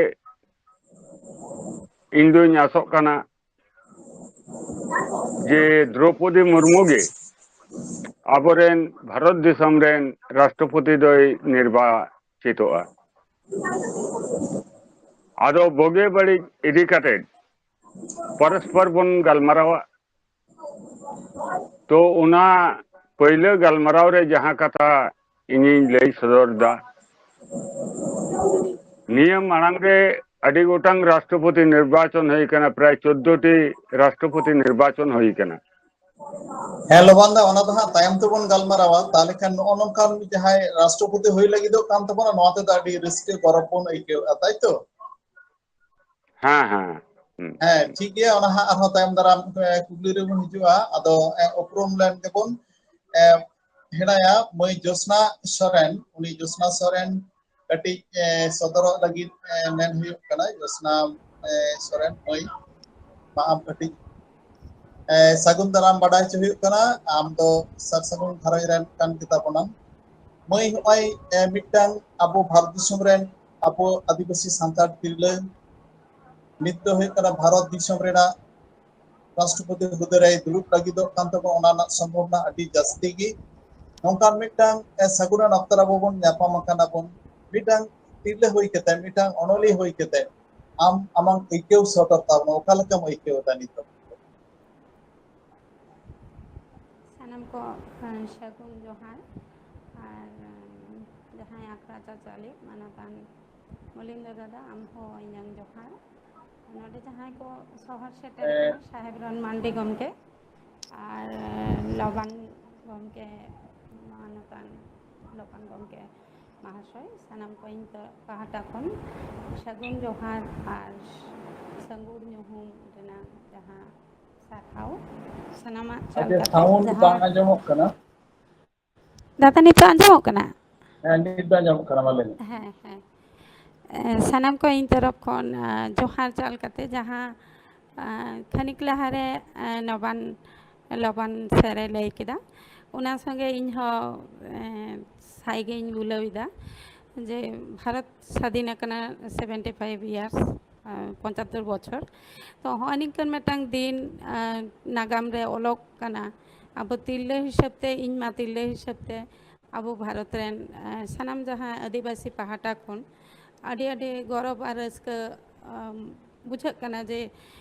ᱤᱧ ᱫᱩᱧ ᱟᱥᱚᱜ ᱠᱟᱱᱟ ᱡᱮ ᱫᱨᱚᱯᱚᱫᱤ ᱢᱩᱨᱢᱩ ᱜᱮ ᱟᱵᱚᱨᱮᱱ ᱵᱷᱟᱨᱚᱛ ᱫᱤᱥᱚᱢ ᱨᱮᱱ ᱨᱟᱥᱴᱨᱚᱯᱚᱛᱤ ᱫᱚᱭ ᱱᱤᱨᱵᱟᱪᱤᱛᱚᱜᱼᱟ᱾ ᱟᱫᱚ ᱵᱩᱜᱤ ᱵᱟᱹᱲᱤᱡ ᱤᱫᱤ ᱠᱟᱛᱮ ᱯᱚᱨᱚᱥᱯᱚᱨ ᱵᱚᱱ ᱜᱟᱞᱢᱟᱨᱟᱣᱟ᱾ ᱛᱚ ᱚᱱᱟ ᱯᱟᱹᱭᱞᱟᱹ ᱜᱟᱞᱢᱟᱨᱟᱣ ᱨᱮ ᱡᱟᱦᱟᱸ ᱠᱟᱛᱷᱟ ᱤᱧᱤᱧ ᱞᱟᱹᱭ ᱥᱚᱫᱚᱨ ᱫᱟ, ᱱᱤᱭᱟᱹ ᱢᱟᱲᱟᱝ ᱨᱮ ᱟᱹᱰᱤ ᱜᱚᱴᱟᱝ ᱨᱟᱥᱴᱨᱚᱯᱚᱛᱤ ᱱᱤᱨᱵᱟᱪᱚᱱ ᱦᱩᱭ ᱠᱟᱱᱟ, ᱯᱨᱟᱭ ᱪᱳᱫᱽᱫᱳ ᱴᱤ ᱨᱟᱥᱴᱨᱚᱯᱚᱛᱤ ᱱᱤᱨᱵᱟᱪᱚᱱ ᱦᱩᱭ ᱠᱟᱱᱟ᱾ ᱦᱮᱸ ᱞᱚᱵᱟᱱ ᱫᱟ, ᱚᱱᱟ ᱫᱚ ᱦᱟᱸᱜ ᱛᱟᱭᱚᱢ ᱛᱮᱵᱚᱱ ᱜᱟᱞᱢᱟᱨᱟᱣᱟ᱾ ᱛᱟᱦᱞᱮ ᱠᱷᱟᱱ ᱱᱚᱜᱼᱚ ᱱᱚᱝᱠᱟᱱ ᱡᱟᱦᱟᱸᱭ ᱨᱟᱥᱴᱨᱚᱯᱚᱛᱤ ᱦᱩᱭ ᱞᱟᱹᱜᱤᱫᱚᱜ ᱠᱟᱱ ᱛᱟᱵᱚᱱᱟ, ᱱᱚᱣᱟ ᱛᱮᱫᱚ ᱟᱹᱰᱤ ᱨᱟᱹᱥᱠᱟᱹ ᱜᱚᱨᱚᱵᱽ ᱵᱚᱱ ᱟᱹᱭᱠᱟᱹᱣᱮᱫᱼᱟ, ᱛᱟᱭᱛᱚ? ᱦᱮᱸ, ᱦᱮᱸ᱾ ᱦᱩᱸ᱾ ᱦᱮᱸ, ᱴᱷᱤᱠ ᱜᱮᱭᱟ, ᱚᱱᱟ ᱦᱟᱸᱜ ᱟᱨᱦᱚᱸ ᱛᱟᱭᱚᱢ ᱫᱟᱨᱟᱢ, ᱮ, ᱠᱩᱠᱞᱤ ᱨᱮᱵᱚᱱ ᱦᱤᱡᱩᱜᱼᱟ᱾ ᱟᱫᱚ, ᱮ, ᱩᱯᱨᱩᱢ ᱞᱮᱱ ᱜᱮᱵᱚᱱ, ᱮ, ᱦᱮᱲᱟᱭᱟ ᱢᱟᱹᱭ ᱡᱳᱥᱱᱟ ᱥᱚᱨᱮᱱ᱾ ᱩᱱᱤ ᱡᱳᱥᱱᱟ ᱥᱚᱨᱮᱱ ᱠᱟᱹᱴᱤᱡ, ᱮ, ᱥᱚᱫᱚᱨᱚᱜ ᱞᱟᱹᱜᱤᱫ, ᱮ, ᱢᱮᱱ ᱦᱩᱭᱩᱜ ᱠᱟᱱᱟ, ᱡᱳᱥᱱᱟ, ᱮ, ᱥᱚᱨᱮᱱ ᱢᱟᱹᱭ, ᱢᱟ ᱟᱢ ᱠᱟᱹᱴᱤᱡ, ᱮ, ᱥᱟᱹᱜᱩᱱ ᱫᱟᱨᱟᱢ ᱵᱟᱰᱟᱭ ᱦᱚᱪᱚ ᱦᱩᱭᱩᱜ ᱠᱟᱱᱟ᱾ ᱟᱢ ᱫᱚ ᱥᱟᱨ ᱥᱟᱹᱜᱩᱱ ᱜᱷᱟᱨᱚᱸᱡᱽ ᱨᱮᱱ ᱠᱟᱱ ᱜᱮᱛᱟ ᱵᱚᱱᱟᱢ᱾ ᱢᱟᱹᱭ, ᱱᱚᱜᱼᱚᱭ, ᱮ, ᱢᱤᱫᱴᱟᱝ ᱟᱵᱚ ᱵᱷᱟᱨᱚᱛ ᱫᱤᱥᱚᱢ ᱨᱮᱱ ᱟᱵᱚ ᱟᱹᱫᱤᱵᱟᱹᱥᱤ ᱥᱟᱱᱛᱟᱲ ᱛᱤᱨᱞᱟᱹ ᱱᱤᱛ ᱫᱚ ᱦᱩᱭᱩᱜ ᱠᱟᱱᱟ ᱵᱷᱟᱨᱚᱛ ᱫᱤᱥᱚᱢ ᱨᱮᱱᱟᱜ ᱨᱟᱥᱴᱨᱚᱯᱚᱛᱤ ᱦᱩᱫᱟᱹ ᱨᱮᱭ ᱫᱩᱲᱩᱵ ᱞᱟᱹᱜᱤᱫᱚᱜ ᱠᱟᱱ ᱛᱟᱵᱚᱱᱟ, ᱚᱱᱟ ᱨᱮᱱᱟᱜ ᱥᱚᱢᱵᱷᱚᱵᱚᱱᱟ ᱟᱹᱰᱤ ᱡᱟᱹᱥᱛᱤ ᱜᱮ᱾ ᱱᱚᱝᱠᱟᱱ ᱢᱤᱫᱴᱟᱝ, ᱮ, ᱥᱟᱹᱜᱩᱱᱟᱱ ᱚᱠᱛᱚ ᱨᱮ ᱟᱵᱚ ᱵᱚᱱ ᱧᱟᱯᱟᱢ ᱟᱠᱟᱱᱟ ᱵᱚᱱ, ᱢᱤᱫᱴᱟᱝ ᱛᱤᱨᱞᱟᱹ ᱦᱩᱭ ᱠᱟᱛᱮ, ᱢᱤᱫᱴᱟᱝ ᱚᱱᱚᱞᱤᱭᱟᱹ ᱦᱩᱭ ᱠᱟᱛᱮ ᱟᱢ ᱟᱢᱟᱝ ᱟᱹᱭᱠᱟᱹᱣ ᱥᱚᱫᱚᱨ ᱛᱟᱵᱚᱱᱟ, ᱚᱠᱟ ᱞᱮᱠᱟᱢ ᱟᱹᱭᱠᱟᱹᱣ ᱮᱫᱟ ᱱᱤᱛᱚᱜ? ᱥᱟᱱᱟᱢ ᱠᱚ, ᱮ, ᱥᱟᱹᱜᱩᱱ ᱡᱚᱦᱟᱨ᱾ ᱟᱨ, ᱮ, ᱡᱟᱦᱟᱸᱭ ᱟᱠᱷᱲᱟ ᱪᱟᱪᱟᱞᱤᱡ ᱢᱟᱱᱚᱛᱟᱱ ᱢᱚᱞᱤᱱᱫᱨᱚ ᱫᱟᱫᱟ, ᱟᱢ ᱦᱚᱸ ᱤᱧᱟᱹᱝ ᱡᱚᱦᱟᱨ᱾ ᱱᱚᱰᱮ ᱡᱟᱦᱟᱸᱭ ᱠᱚ ᱥᱚᱦᱚᱨ ᱥᱮᱴᱮᱨ ᱦᱮᱸ᱾ ᱟᱠᱟᱱᱟ, ᱥᱟᱦᱮᱵᱽ ᱨᱚᱱ ᱢᱟᱱᱰᱤ ᱜᱚᱢᱠᱮ ᱟᱨ ᱞᱚᱵᱟᱱ ᱜᱚᱢᱠᱮ, ᱢᱟᱱᱚᱛᱟᱱ ᱞᱚᱵᱟᱱ ᱜᱚᱢᱠᱮ ᱢᱟᱦᱟᱥᱚᱭ, ᱥᱟᱱᱟᱢ ᱠᱚ ᱤᱧ ᱛᱚ-, ᱯᱟᱦᱴᱟ ᱠᱷᱚᱱ ᱥᱟᱹᱜᱩᱱ ᱡᱚᱦᱟᱨ ᱟᱨ ᱥᱟᱹᱜᱩᱱ ᱧᱩᱦᱩᱢ ᱨᱮᱱᱟᱜ ᱡᱟᱦᱟᱸ ᱥᱟᱨᱦᱟᱣ ᱥᱟᱱᱟᱢᱟᱜ ᱪᱟᱞ ᱟᱪᱪᱷᱟ, ᱠᱟᱛᱮ sound ᱡᱟᱦᱟᱸ ᱵᱟᱝ ᱟᱸᱡᱚᱢᱚᱜ ᱠᱟᱱᱟ᱾ ᱫᱟᱫᱟ, ᱱᱤᱛᱚᱜ ᱟᱸᱡᱚᱢᱚᱜ ᱠᱟᱱᱟ? ᱦᱮᱸ, ᱱᱤᱛ ᱫᱚ ᱟᱸᱡᱚᱢᱚᱜ ᱠᱟᱱᱟ, ᱢᱟ ᱞᱟᱹᱭ ᱢᱮ᱾ ᱦᱮᱸ, ᱦᱮᱸ᱾ ᱮ, ᱥᱟᱱᱟᱢ ᱠᱚ ᱤᱧ ᱛᱚᱨᱚᱯ ᱠᱷᱚᱱ, ᱟ, ᱡᱚᱦᱟᱨ ᱪᱟᱞ ᱠᱟᱛᱮ ᱡᱟᱦᱟᱸ, ᱟᱨ ᱠᱷᱟᱹᱱᱤᱠ ᱞᱟᱦᱟᱨᱮ, ᱮ, ᱱᱚᱵᱟᱱ, ᱞᱚᱵᱟᱱ ᱥᱮᱨ ᱮ ᱞᱟᱹᱭ ᱠᱮᱫᱟ, ᱚᱱᱟ ᱥᱚᱸᱜᱮ ᱤᱧ ᱦᱚᱸ, ᱮ, ᱥᱟᱭ ᱜᱮᱧ ᱵᱩᱞᱟᱹᱣ ᱮᱫᱟ ᱡᱮ ᱵᱷᱟᱨᱚᱛ ᱥᱟᱫᱷᱤᱱ ᱟᱠᱟᱱᱟ seventy five years, ᱮ, ᱯᱚᱸᱪᱟᱛᱛᱳᱨ ᱵᱚᱪᱷᱚᱨ᱾ ᱛᱚ ᱦᱚᱸᱜᱼᱚᱭ ᱱᱤᱝᱠᱟᱹᱱ ᱢᱤᱫᱴᱟᱝ ᱫᱤᱱ, ᱮ, ᱱᱟᱜᱟᱢ ᱨᱮ ᱚᱞᱚᱜ ᱠᱟᱱᱟ᱾ ᱟᱵᱚ ᱛᱤᱨᱞᱟᱹ ᱦᱤᱥᱟᱹᱵ ᱛᱮ, ᱤᱧ ᱢᱟ ᱛᱤᱨᱞᱟᱹ ᱦᱤᱥᱟᱹᱵ ᱛᱮ ᱟᱵᱚ ᱵᱷᱟᱨᱚᱛ ᱨᱮᱱ, ᱮ, ᱥᱟᱱᱟᱢ ᱡᱟᱦᱟᱸ ᱟᱹᱫᱤᱵᱟᱹᱥᱤ ᱯᱟᱦᱴᱟ ᱠᱷᱚᱱ ᱟᱹᱰᱤ ᱟᱹᱰᱤ ᱜᱚᱨᱚᱵᱽ ᱟᱨ ᱨᱟᱹᱥᱠᱟᱹ, ᱟᱢ, ᱵᱩᱡᱷᱟᱹᱜ ᱠᱟᱱᱟ ᱡᱮ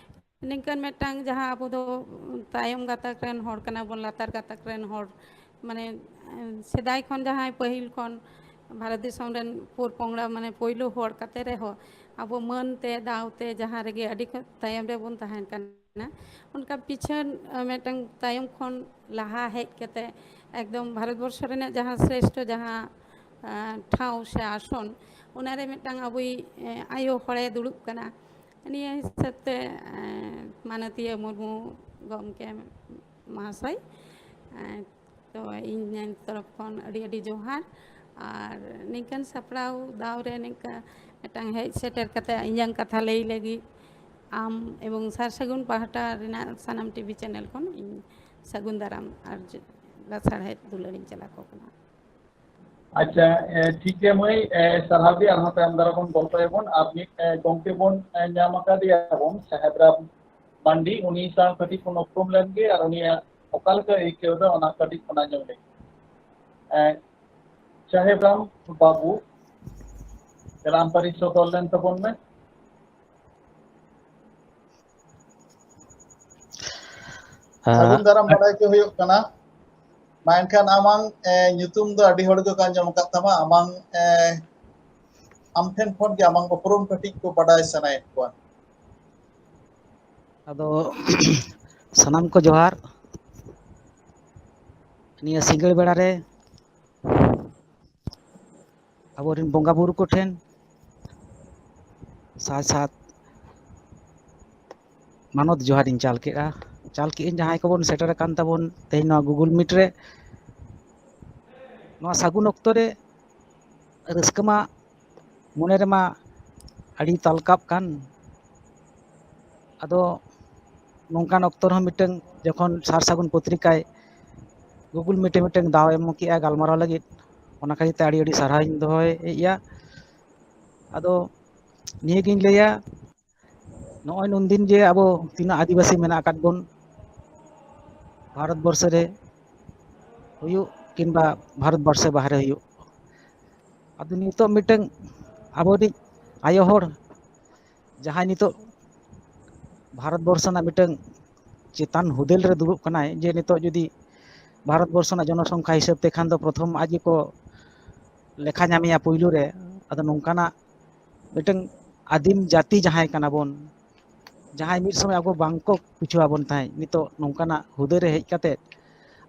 ᱱᱤᱝᱠᱟᱹᱱ ᱢᱤᱫᱴᱟᱝ ᱡᱟᱦᱟᱸ ᱟᱵᱚ ᱫᱚ ᱛᱟᱭᱚᱢ ᱜᱟᱛᱟᱠ ᱨᱮᱱ ᱦᱚᱲ ᱠᱟᱱᱟ ᱵᱚᱱ, ᱞᱟᱛᱟᱨ ᱜᱟᱛᱟᱠ ᱨᱮᱱ ᱦᱚᱲ, ᱢᱟᱱᱮ, ᱮ, ᱥᱮᱫᱟᱭ ᱠᱷᱚᱱ ᱡᱟᱦᱟᱸᱭ ᱯᱟᱹᱦᱤᱞ ᱠᱷᱚᱱ ᱵᱷᱟᱨᱚᱛ ᱫᱤᱥᱚᱢ ᱨᱮᱱ ᱯᱩᱨ ᱯᱚᱝᱲᱟ, ᱢᱟᱱᱮ, ᱯᱳᱭᱞᱳ ᱦᱚᱲ ᱠᱟᱛᱮ ᱨᱮᱦᱚᱸ ᱟᱵᱚ ᱢᱟᱹᱱ ᱛᱮ, ᱫᱟᱣ ᱛᱮ ᱡᱟᱦᱟᱸ ᱨᱮᱜᱮ ᱟᱹᱰᱤ ᱠᱷᱚᱱ ᱛᱟᱭᱚᱢ ᱨᱮᱵᱚᱱ ᱛᱟᱦᱮᱱ ᱠᱟᱱᱟ, ᱚᱱᱠᱟ ᱯᱤᱪᱷᱟᱹᱱ, ᱮ, ᱢᱤᱫᱴᱟᱝ ᱛᱟᱭᱚᱢ ᱠᱷᱚᱱ ᱞᱟᱦᱟ ᱦᱮᱡ ᱠᱟᱛᱮ ᱮᱠᱫᱚᱢ ᱵᱷᱟᱨᱚᱛ ᱵᱚᱨᱥᱚ ᱨᱮᱱᱟᱜ ᱡᱟᱦᱟᱸ ᱥᱨᱮᱥᱴᱷᱚ ᱡᱟᱦᱟᱸ, ᱮ, ᱴᱷᱟᱶ ᱥᱮ ᱟᱥᱚᱱ, ᱚᱱᱟᱨᱮ ᱢᱤᱫᱴᱟᱝ ᱟᱵᱚᱭᱤᱡ, ᱮ, ᱟᱭᱳ ᱦᱚᱲᱮ ᱫᱩᱲᱩᱵ ᱠᱟᱱᱟ᱾ ᱱᱤᱭᱟᱹ ᱦᱤᱥᱟᱹᱵ ᱛᱮ, ᱮ, ᱢᱟᱱᱚᱛᱤᱭᱟᱹ ᱢᱩᱨᱢᱩ ᱜᱚᱢᱠᱮ ᱢᱚᱦᱟᱥᱚᱭ, ᱮ, ᱛᱚ ᱤᱧ ᱛᱚᱨᱚᱯ ᱠᱷᱚᱱ ᱟᱹᱰᱤ ᱟᱹᱰᱤ ᱡᱚᱦᱟᱨ᱾ ᱟᱨ ᱱᱤᱝᱠᱟᱹᱱ ᱥᱟᱯᱲᱟᱣ ᱫᱟᱣ ᱨᱮ ᱱᱤᱝᱠᱟ ᱢᱤᱫᱴᱟᱝ ᱦᱮᱡ ᱥᱮᱴᱮᱨ ᱠᱟᱛᱮ ᱤᱧᱟᱹᱝ ᱠᱟᱛᱷᱟ ᱞᱟᱹᱭ ᱞᱟᱹᱜᱤᱫ ᱟᱢ ᱮᱵᱚᱝ ᱥᱟᱨ ᱥᱟᱹᱜᱩᱱ ᱯᱟᱦᱴᱟ ᱨᱮᱱᱟᱜ ᱥᱟᱱᱟᱢ ᱴᱤᱵᱷᱤ ᱪᱮᱱᱮᱞ ᱠᱷᱚᱱ ᱤᱧ ᱥᱟᱹᱜᱩᱱ ᱫᱟᱨᱟᱢ ᱟᱨ ᱡ-, ᱞᱟᱥᱟᱲᱦᱮᱫ ᱫᱩᱞᱟᱹᱲ ᱤᱧ ᱪᱟᱞ ᱟᱠᱚ ᱠᱟᱱᱟ᱾ ᱟᱪᱪᱷᱟ, ᱮ, ᱴᱷᱤᱠ ᱜᱮᱭᱟ ᱢᱟᱹᱭ, ᱮ, ᱥᱟᱨᱦᱟᱣ ᱜᱮ᱾ ᱟᱨᱦᱚᱸ ᱛᱟᱭᱚᱢ ᱫᱟᱨᱟᱢ ᱵᱚᱱ ᱜᱚᱞᱯᱚᱭᱟᱵᱚᱱ᱾ ᱟᱨ ᱢᱤᱫ, ᱮ, ᱜᱚᱢᱠᱮ ᱵᱚᱱ, ᱮ, ᱧᱟᱢ ᱟᱠᱟᱫᱮᱭᱟ ᱵᱚᱱ, ᱥᱟᱦᱮᱵ ᱨᱟᱢ ᱢᱟᱱᱰᱤ, ᱩᱱᱤ ᱥᱟᱶ ᱠᱟᱹᱴᱤᱡ ᱵᱚᱱ ᱩᱯᱨᱩᱢ ᱞᱮᱱ ᱜᱮ ᱟᱨ ᱩᱱᱤᱭᱟᱜ ᱚᱠᱟ ᱞᱮᱠᱟ ᱟᱹᱭᱠᱟᱹᱣ ᱮᱫᱟ ᱚᱱᱟ ᱠᱟᱹᱴᱤᱡ ᱵᱚᱱ ᱟᱸᱡᱚᱢ ᱞᱮᱜᱮ᱾ ᱮ, ᱥᱟᱦᱮᱵ ᱨᱟᱢ ᱵᱟᱹᱵᱩ, ᱫᱮᱞᱟ ᱟᱢ ᱯᱟᱹᱨᱤᱥ ᱥᱚᱫᱚᱨ ᱞᱮᱱ ᱛᱟᱵᱚᱱ ᱢᱮ᱾ ᱥᱟᱹᱜᱩᱱ ᱫᱟᱨᱟᱢ ᱵᱟᱲᱟᱭ ᱦᱚᱪᱚ ᱦᱩᱭᱩᱜ ᱠᱟᱱᱟ᱾ ᱢᱟ ᱮᱱᱠᱷᱟᱱ ᱟᱢᱟᱝ, ᱮ, ᱧᱩᱛᱩᱢ ᱫᱚ ᱟᱹᱰᱤ ᱦᱚᱲ ᱜᱮᱠᱚ ᱟᱸᱡᱚᱢ ᱟᱠᱟᱫ ᱛᱟᱢᱟ, ᱟᱢᱟᱝ, ᱮ, ᱟᱢ ᱴᱷᱮᱱ ᱠᱷᱚᱱ ᱜᱮ ᱟᱢᱟᱝ ᱩᱯᱨᱩᱢ ᱠᱟᱹᱴᱤᱡ ᱠᱚ ᱵᱟᱰᱟᱭ ᱥᱟᱱᱟᱭᱮᱫ ᱠᱚᱣᱟ᱾ ᱟᱫᱚ ᱥᱟᱱᱟᱢ ᱠᱚ ᱡᱚᱦᱟᱨ᱾ ᱱᱤᱭᱟᱹ ᱥᱤᱸᱜᱟᱹᱲ ᱵᱮᱲᱟ ᱨᱮ ᱟᱵᱚᱨᱮᱱ ᱵᱚᱸᱜᱟ ᱵᱩᱨᱩ ᱠᱚᱴᱷᱮᱱ ᱥᱟᱭ ᱥᱟᱛ ᱢᱟᱱᱚᱛ ᱡᱚᱦᱟᱨᱤᱧ ᱪᱟᱞ ᱠᱮᱫᱼᱟ᱾ ᱪᱟᱞ ᱠᱮᱫᱼᱟᱹᱧ ᱡᱟᱦᱟᱸᱭ ᱠᱚᱵᱚᱱ ᱥᱮᱴᱮᱨ ᱟᱠᱟᱱ ᱛᱟᱵᱚᱱ ᱛᱮᱦᱮᱧ ᱱᱚᱣᱟ Google Meet ᱨᱮ᱾ ᱱᱚᱣᱟ ᱥᱟᱹᱜᱩᱱ ᱚᱠᱛᱚ ᱨᱮ ᱨᱟᱹᱥᱠᱟᱹ ᱢᱟ ᱢᱚᱱᱮ ᱨᱮᱢᱟ ᱟᱹᱰᱤ ᱛᱟᱞᱠᱟᱵ ᱠᱟᱱ, ᱟᱫᱚ ᱱᱚᱝᱠᱟᱱ ᱚᱠᱛᱚ ᱨᱮᱦᱚᱸ ᱢᱤᱫᱴᱟᱝ ᱡᱚᱠᱷᱚᱱ ᱥᱟᱨ ᱥᱟᱹᱜᱩᱱ ᱯᱚᱛᱨᱤᱠᱟᱭ Google Meet ᱮ ᱢᱤᱫᱴᱟᱝ ᱫᱟᱣ ᱮ ᱮᱢ ᱠᱮᱜᱼᱟ ᱜᱟᱞᱢᱟᱨᱟᱣ ᱞᱟᱹᱜᱤᱫ, ᱚᱱᱟ ᱠᱷᱟᱹᱛᱤᱨ ᱛᱮ ᱟᱹᱰᱤ ᱟᱹᱰᱤ ᱥᱟᱨᱦᱟᱣ ᱤᱧ ᱫᱚᱦᱚᱭᱮᱫᱼᱟ᱾ ᱟᱫᱚ ᱱᱤᱭᱟᱹᱜᱤᱧ ᱞᱟᱹᱭᱟ, ᱱᱚᱜᱼᱚᱭ ᱱᱩᱱᱫᱤᱱ ᱡᱮ ᱟᱵᱚ ᱛᱤᱱᱟᱹᱜ ᱟᱹᱫᱤᱵᱟᱹᱥᱤ ᱢᱮᱱᱟᱜ ᱟᱠᱟᱫ ᱵᱚᱱ ᱵᱷᱟᱨᱚᱛ ᱵᱚᱨᱥᱚ ᱨᱮ, ᱦᱩᱭᱩᱜ ᱠᱤᱝᱵᱟ ᱵᱷᱟᱨᱚᱛ ᱵᱚᱨᱥᱚ ᱵᱟᱦᱨᱮ ᱦᱩᱭᱩᱜ, ᱟᱫᱚ ᱱᱤᱛᱚᱜ ᱢᱤᱫᱴᱟᱝ ᱟᱵᱚᱨᱤᱡ ᱟᱭᱳ ᱦᱚᱲ ᱡᱟᱦᱟᱸᱭ ᱱᱤᱛᱚᱜ ᱵᱷᱟᱨᱚᱛ ᱵᱚᱨᱥᱚ ᱨᱮᱱᱟᱜ ᱢᱤᱫᱴᱟᱝ ᱪᱮᱛᱟᱱ ᱦᱩᱫᱟᱹᱞ ᱨᱮ ᱫᱩᱲᱩᱵ ᱠᱟᱱᱟᱭ, ᱡᱮ ᱱᱤᱛᱚᱜ ᱡᱩᱫᱤ ᱵᱷᱟᱨᱚᱛ ᱵᱚᱨᱥᱚ ᱨᱮᱱᱟᱜ ᱡᱚᱱᱚᱥᱚᱝᱠᱷᱟ ᱦᱤᱥᱟᱹᱵ ᱛᱮ ᱠᱷᱟᱱ ᱫᱚ ᱯᱨᱚᱛᱷᱚᱢ ᱟᱡ ᱜᱮᱠᱚ ᱞᱮᱠᱷᱟ ᱧᱟᱢᱮᱭᱟ ᱯᱩᱭᱞᱩ ᱨᱮ᱾ ᱟᱫᱚ ᱱᱚᱝᱠᱟᱱᱟᱜ ᱢᱤᱫᱴᱟᱝ ᱟᱹᱫᱤᱢ ᱡᱟᱹᱛᱤ ᱡᱟᱦᱟᱸᱭ ᱠᱟᱱᱟ ᱵᱚᱱ, ᱡᱟᱦᱟᱸᱭ ᱢᱤᱫ ᱥᱚᱢᱚᱭ ᱟᱵᱚ ᱵᱟᱝᱠᱚ ᱵᱩᱡᱷᱟᱹᱣ ᱟᱵᱚᱱ ᱛᱟᱦᱮᱸᱫ, ᱱᱤᱛᱚᱜ ᱱᱚᱝᱠᱟᱱᱟᱜ ᱦᱩᱫᱟᱹ ᱨᱮ ᱦᱮᱡ ᱠᱟᱛᱮ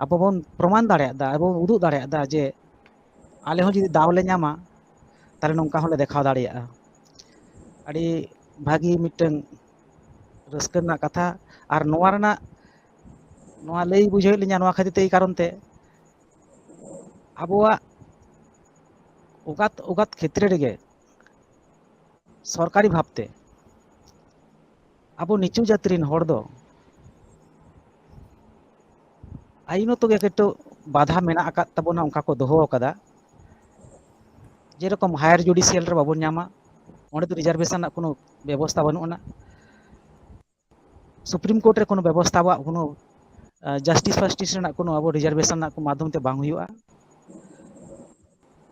ᱟᱵᱚ ᱵᱚᱱ ᱯᱨᱚᱢᱟᱱ ᱫᱟᱲᱮᱭᱟᱜ ᱫᱟ, ᱟᱵᱚ ᱵᱚᱱ ᱩᱫᱩᱜ ᱫᱟᱲᱮᱭᱟᱜ ᱫᱟ ᱡᱮ ᱟᱞᱮ ᱦᱚᱸ ᱡᱩᱫᱤ ᱫᱟᱣ ᱞᱮ ᱧᱟᱢᱟ, ᱛᱟᱦᱞᱮ ᱱᱚᱝᱠᱟ ᱦᱚᱸᱞᱮ ᱫᱮᱠᱷᱟᱣ ᱫᱟᱲᱮᱭᱟᱜᱼᱟ᱾ ᱟᱹᱰᱤ ᱵᱷᱟᱹᱜᱤ ᱢᱤᱫᱴᱟᱝ ᱨᱟᱹᱥᱠᱟᱹ ᱨᱮᱱᱟᱜ ᱠᱟᱛᱷᱟ᱾ ᱟᱨ ᱱᱚᱣᱟ ᱨᱮᱱᱟᱜ, ᱱᱚᱣᱟ ᱞᱟᱹᱭ ᱵᱩᱡᱷᱟᱹᱣᱮᱫ ᱞᱤᱧᱟ ᱱᱚᱣᱟ ᱠᱷᱟᱹᱛᱤᱨ ᱛᱮ, ᱮᱭ ᱠᱟᱨᱚᱱ ᱛᱮ ᱟᱵᱚᱣᱟᱜ ᱚᱜᱟᱛ ᱚᱜᱟᱛ ᱠᱷᱮᱛᱨᱮ ᱨᱮᱜᱮ ᱥᱚᱨᱠᱟᱨᱤ ᱵᱷᱟᱵᱽᱛᱮ ᱟᱵᱚ ᱱᱤᱪᱩ ᱡᱟᱹᱛᱤ ᱨᱮᱱ ᱦᱚᱲ ᱫᱚ ᱟᱭᱤᱱᱚᱛᱚ ᱜᱮ ᱠᱟᱹᱴᱤᱡ ᱵᱟᱫᱷᱟ ᱢᱮᱱᱟᱜ ᱟᱠᱟᱫ ᱛᱟᱵᱚᱱᱟ, ᱚᱱᱠᱟ ᱠᱚ ᱫᱚᱦᱚ ᱟᱠᱟᱫᱟ᱾ ᱡᱮᱨᱚᱠᱚᱢ higher judicial ᱨᱮ ᱵᱟᱵᱚᱱ ᱧᱟᱢᱟ, ᱚᱸᱰᱮ ᱫᱚ reservation ᱨᱮᱱᱟᱜ ᱠᱳᱱᱳ ᱵᱮᱵᱚᱥᱛᱷᱟ ᱵᱟᱹᱱᱩᱜ ᱟᱱᱟ᱾ Supreme Court ᱨᱮ ᱠᱳᱱᱳ ᱵᱮᱵᱚᱥᱛᱷᱟ ᱟᱵᱚᱣᱟᱜ ᱠᱳᱱᱳ, ᱟᱸ, justice ᱯᱷᱟᱥᱴᱤᱥ ᱨᱮᱱᱟᱜ ᱠᱳᱱᱳ ᱟᱵᱚ reservation ᱨᱮᱱᱟᱜ ᱠᱳᱱᱳ ᱢᱟᱫᱽᱫᱷᱚᱢ ᱛᱮ ᱵᱟᱝ ᱦᱩᱭᱩᱜᱼᱟ᱾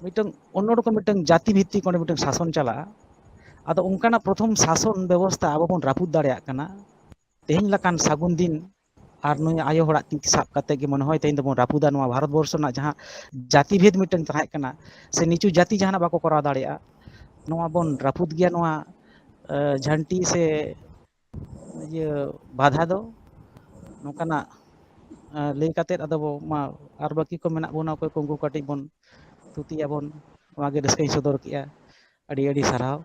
ᱢᱤᱫᱴᱟᱝ ᱚᱱᱱᱚᱨᱚᱠᱚᱢ ᱢᱤᱫᱴᱟᱝ ᱡᱟᱹᱛᱤ ᱵᱷᱤᱛᱛᱤᱠ ᱚᱸᱰᱮ ᱢᱤᱫᱴᱟᱝ ᱥᱟᱥᱚᱱ ᱪᱟᱞᱟᱜᱼᱟ᱾ ᱟᱫᱚ ᱚᱱᱠᱟᱱᱟᱜ ᱯᱨᱚᱛᱷᱚᱢ ᱥᱟᱥᱚᱱ ᱵᱮᱵᱚᱥᱛᱷᱟ ᱟᱵᱚ ᱵᱚᱱ ᱨᱟᱹᱯᱩᱫ ᱫᱟᱲᱮᱭᱟᱜ ᱠᱟᱱᱟ᱾ ᱛᱮᱦᱮᱧ ᱞᱮᱠᱟᱱ ᱥᱟᱹᱜᱩᱱ ᱫᱤᱱ ᱟᱨ ᱱᱩᱭ ᱟᱭᱳ ᱦᱚᱲᱟᱜ ᱛᱤ ᱥᱟᱵ ᱠᱟᱛᱮ ᱜᱮ ᱢᱚᱱᱮ ᱦᱚᱭ ᱛᱮᱦᱮᱧ ᱫᱚᱵᱚᱱ ᱨᱟᱹᱯᱩᱫᱟ ᱱᱚᱣᱟ ᱵᱷᱟᱨᱚᱛ ᱵᱚᱨᱥᱚ ᱨᱮᱱᱟᱜ ᱡᱟᱦᱟᱸ ᱡᱟᱹᱛᱤ ᱵᱷᱮᱫ ᱢᱤᱫᱴᱟᱝ ᱛᱟᱦᱮᱸ ᱠᱟᱱᱟ, ᱥᱮ ᱱᱤᱪᱩ ᱡᱟᱹᱛᱤ ᱡᱟᱦᱟᱱᱟᱜ ᱵᱟᱠᱚ ᱠᱚᱨᱟᱣ ᱫᱟᱲᱮᱭᱟᱜᱼᱟ, ᱱᱚᱣᱟ ᱵᱚᱱ ᱨᱟᱹᱯᱩᱫ ᱜᱮᱭᱟ᱾ ᱱᱚᱣᱟ, ᱮ, ᱡᱷᱟᱱᱴᱤ ᱥᱮ ᱤᱭᱟᱹ ᱵᱟᱫᱷᱟ ᱫᱚ ᱱᱚᱝᱠᱟᱱᱟᱜ, ᱮ, ᱞᱟᱹᱭ ᱠᱟᱛᱮᱫ ᱟᱫᱚ ᱵᱚ, ᱢᱟ, ᱟᱨ ᱵᱟᱹᱠᱤ ᱠᱚ ᱢᱮᱱᱟᱜ ᱵᱚᱱᱟ, ᱚᱠᱚᱭ ᱠᱚ ᱩᱱᱠᱩ ᱠᱟᱹᱴᱤᱡ ᱵᱚᱱ ᱛᱷᱩᱛᱤᱭᱟᱵᱚᱱ, ᱱᱚᱣᱟ ᱜᱮ ᱨᱟᱹᱥᱠᱟᱹᱧ ᱥᱚᱫᱚᱨ ᱠᱮᱜᱼᱟ᱾ ᱟᱹᱰᱤ ᱟᱹᱰᱤ ᱥᱟᱨᱦᱟᱣ᱾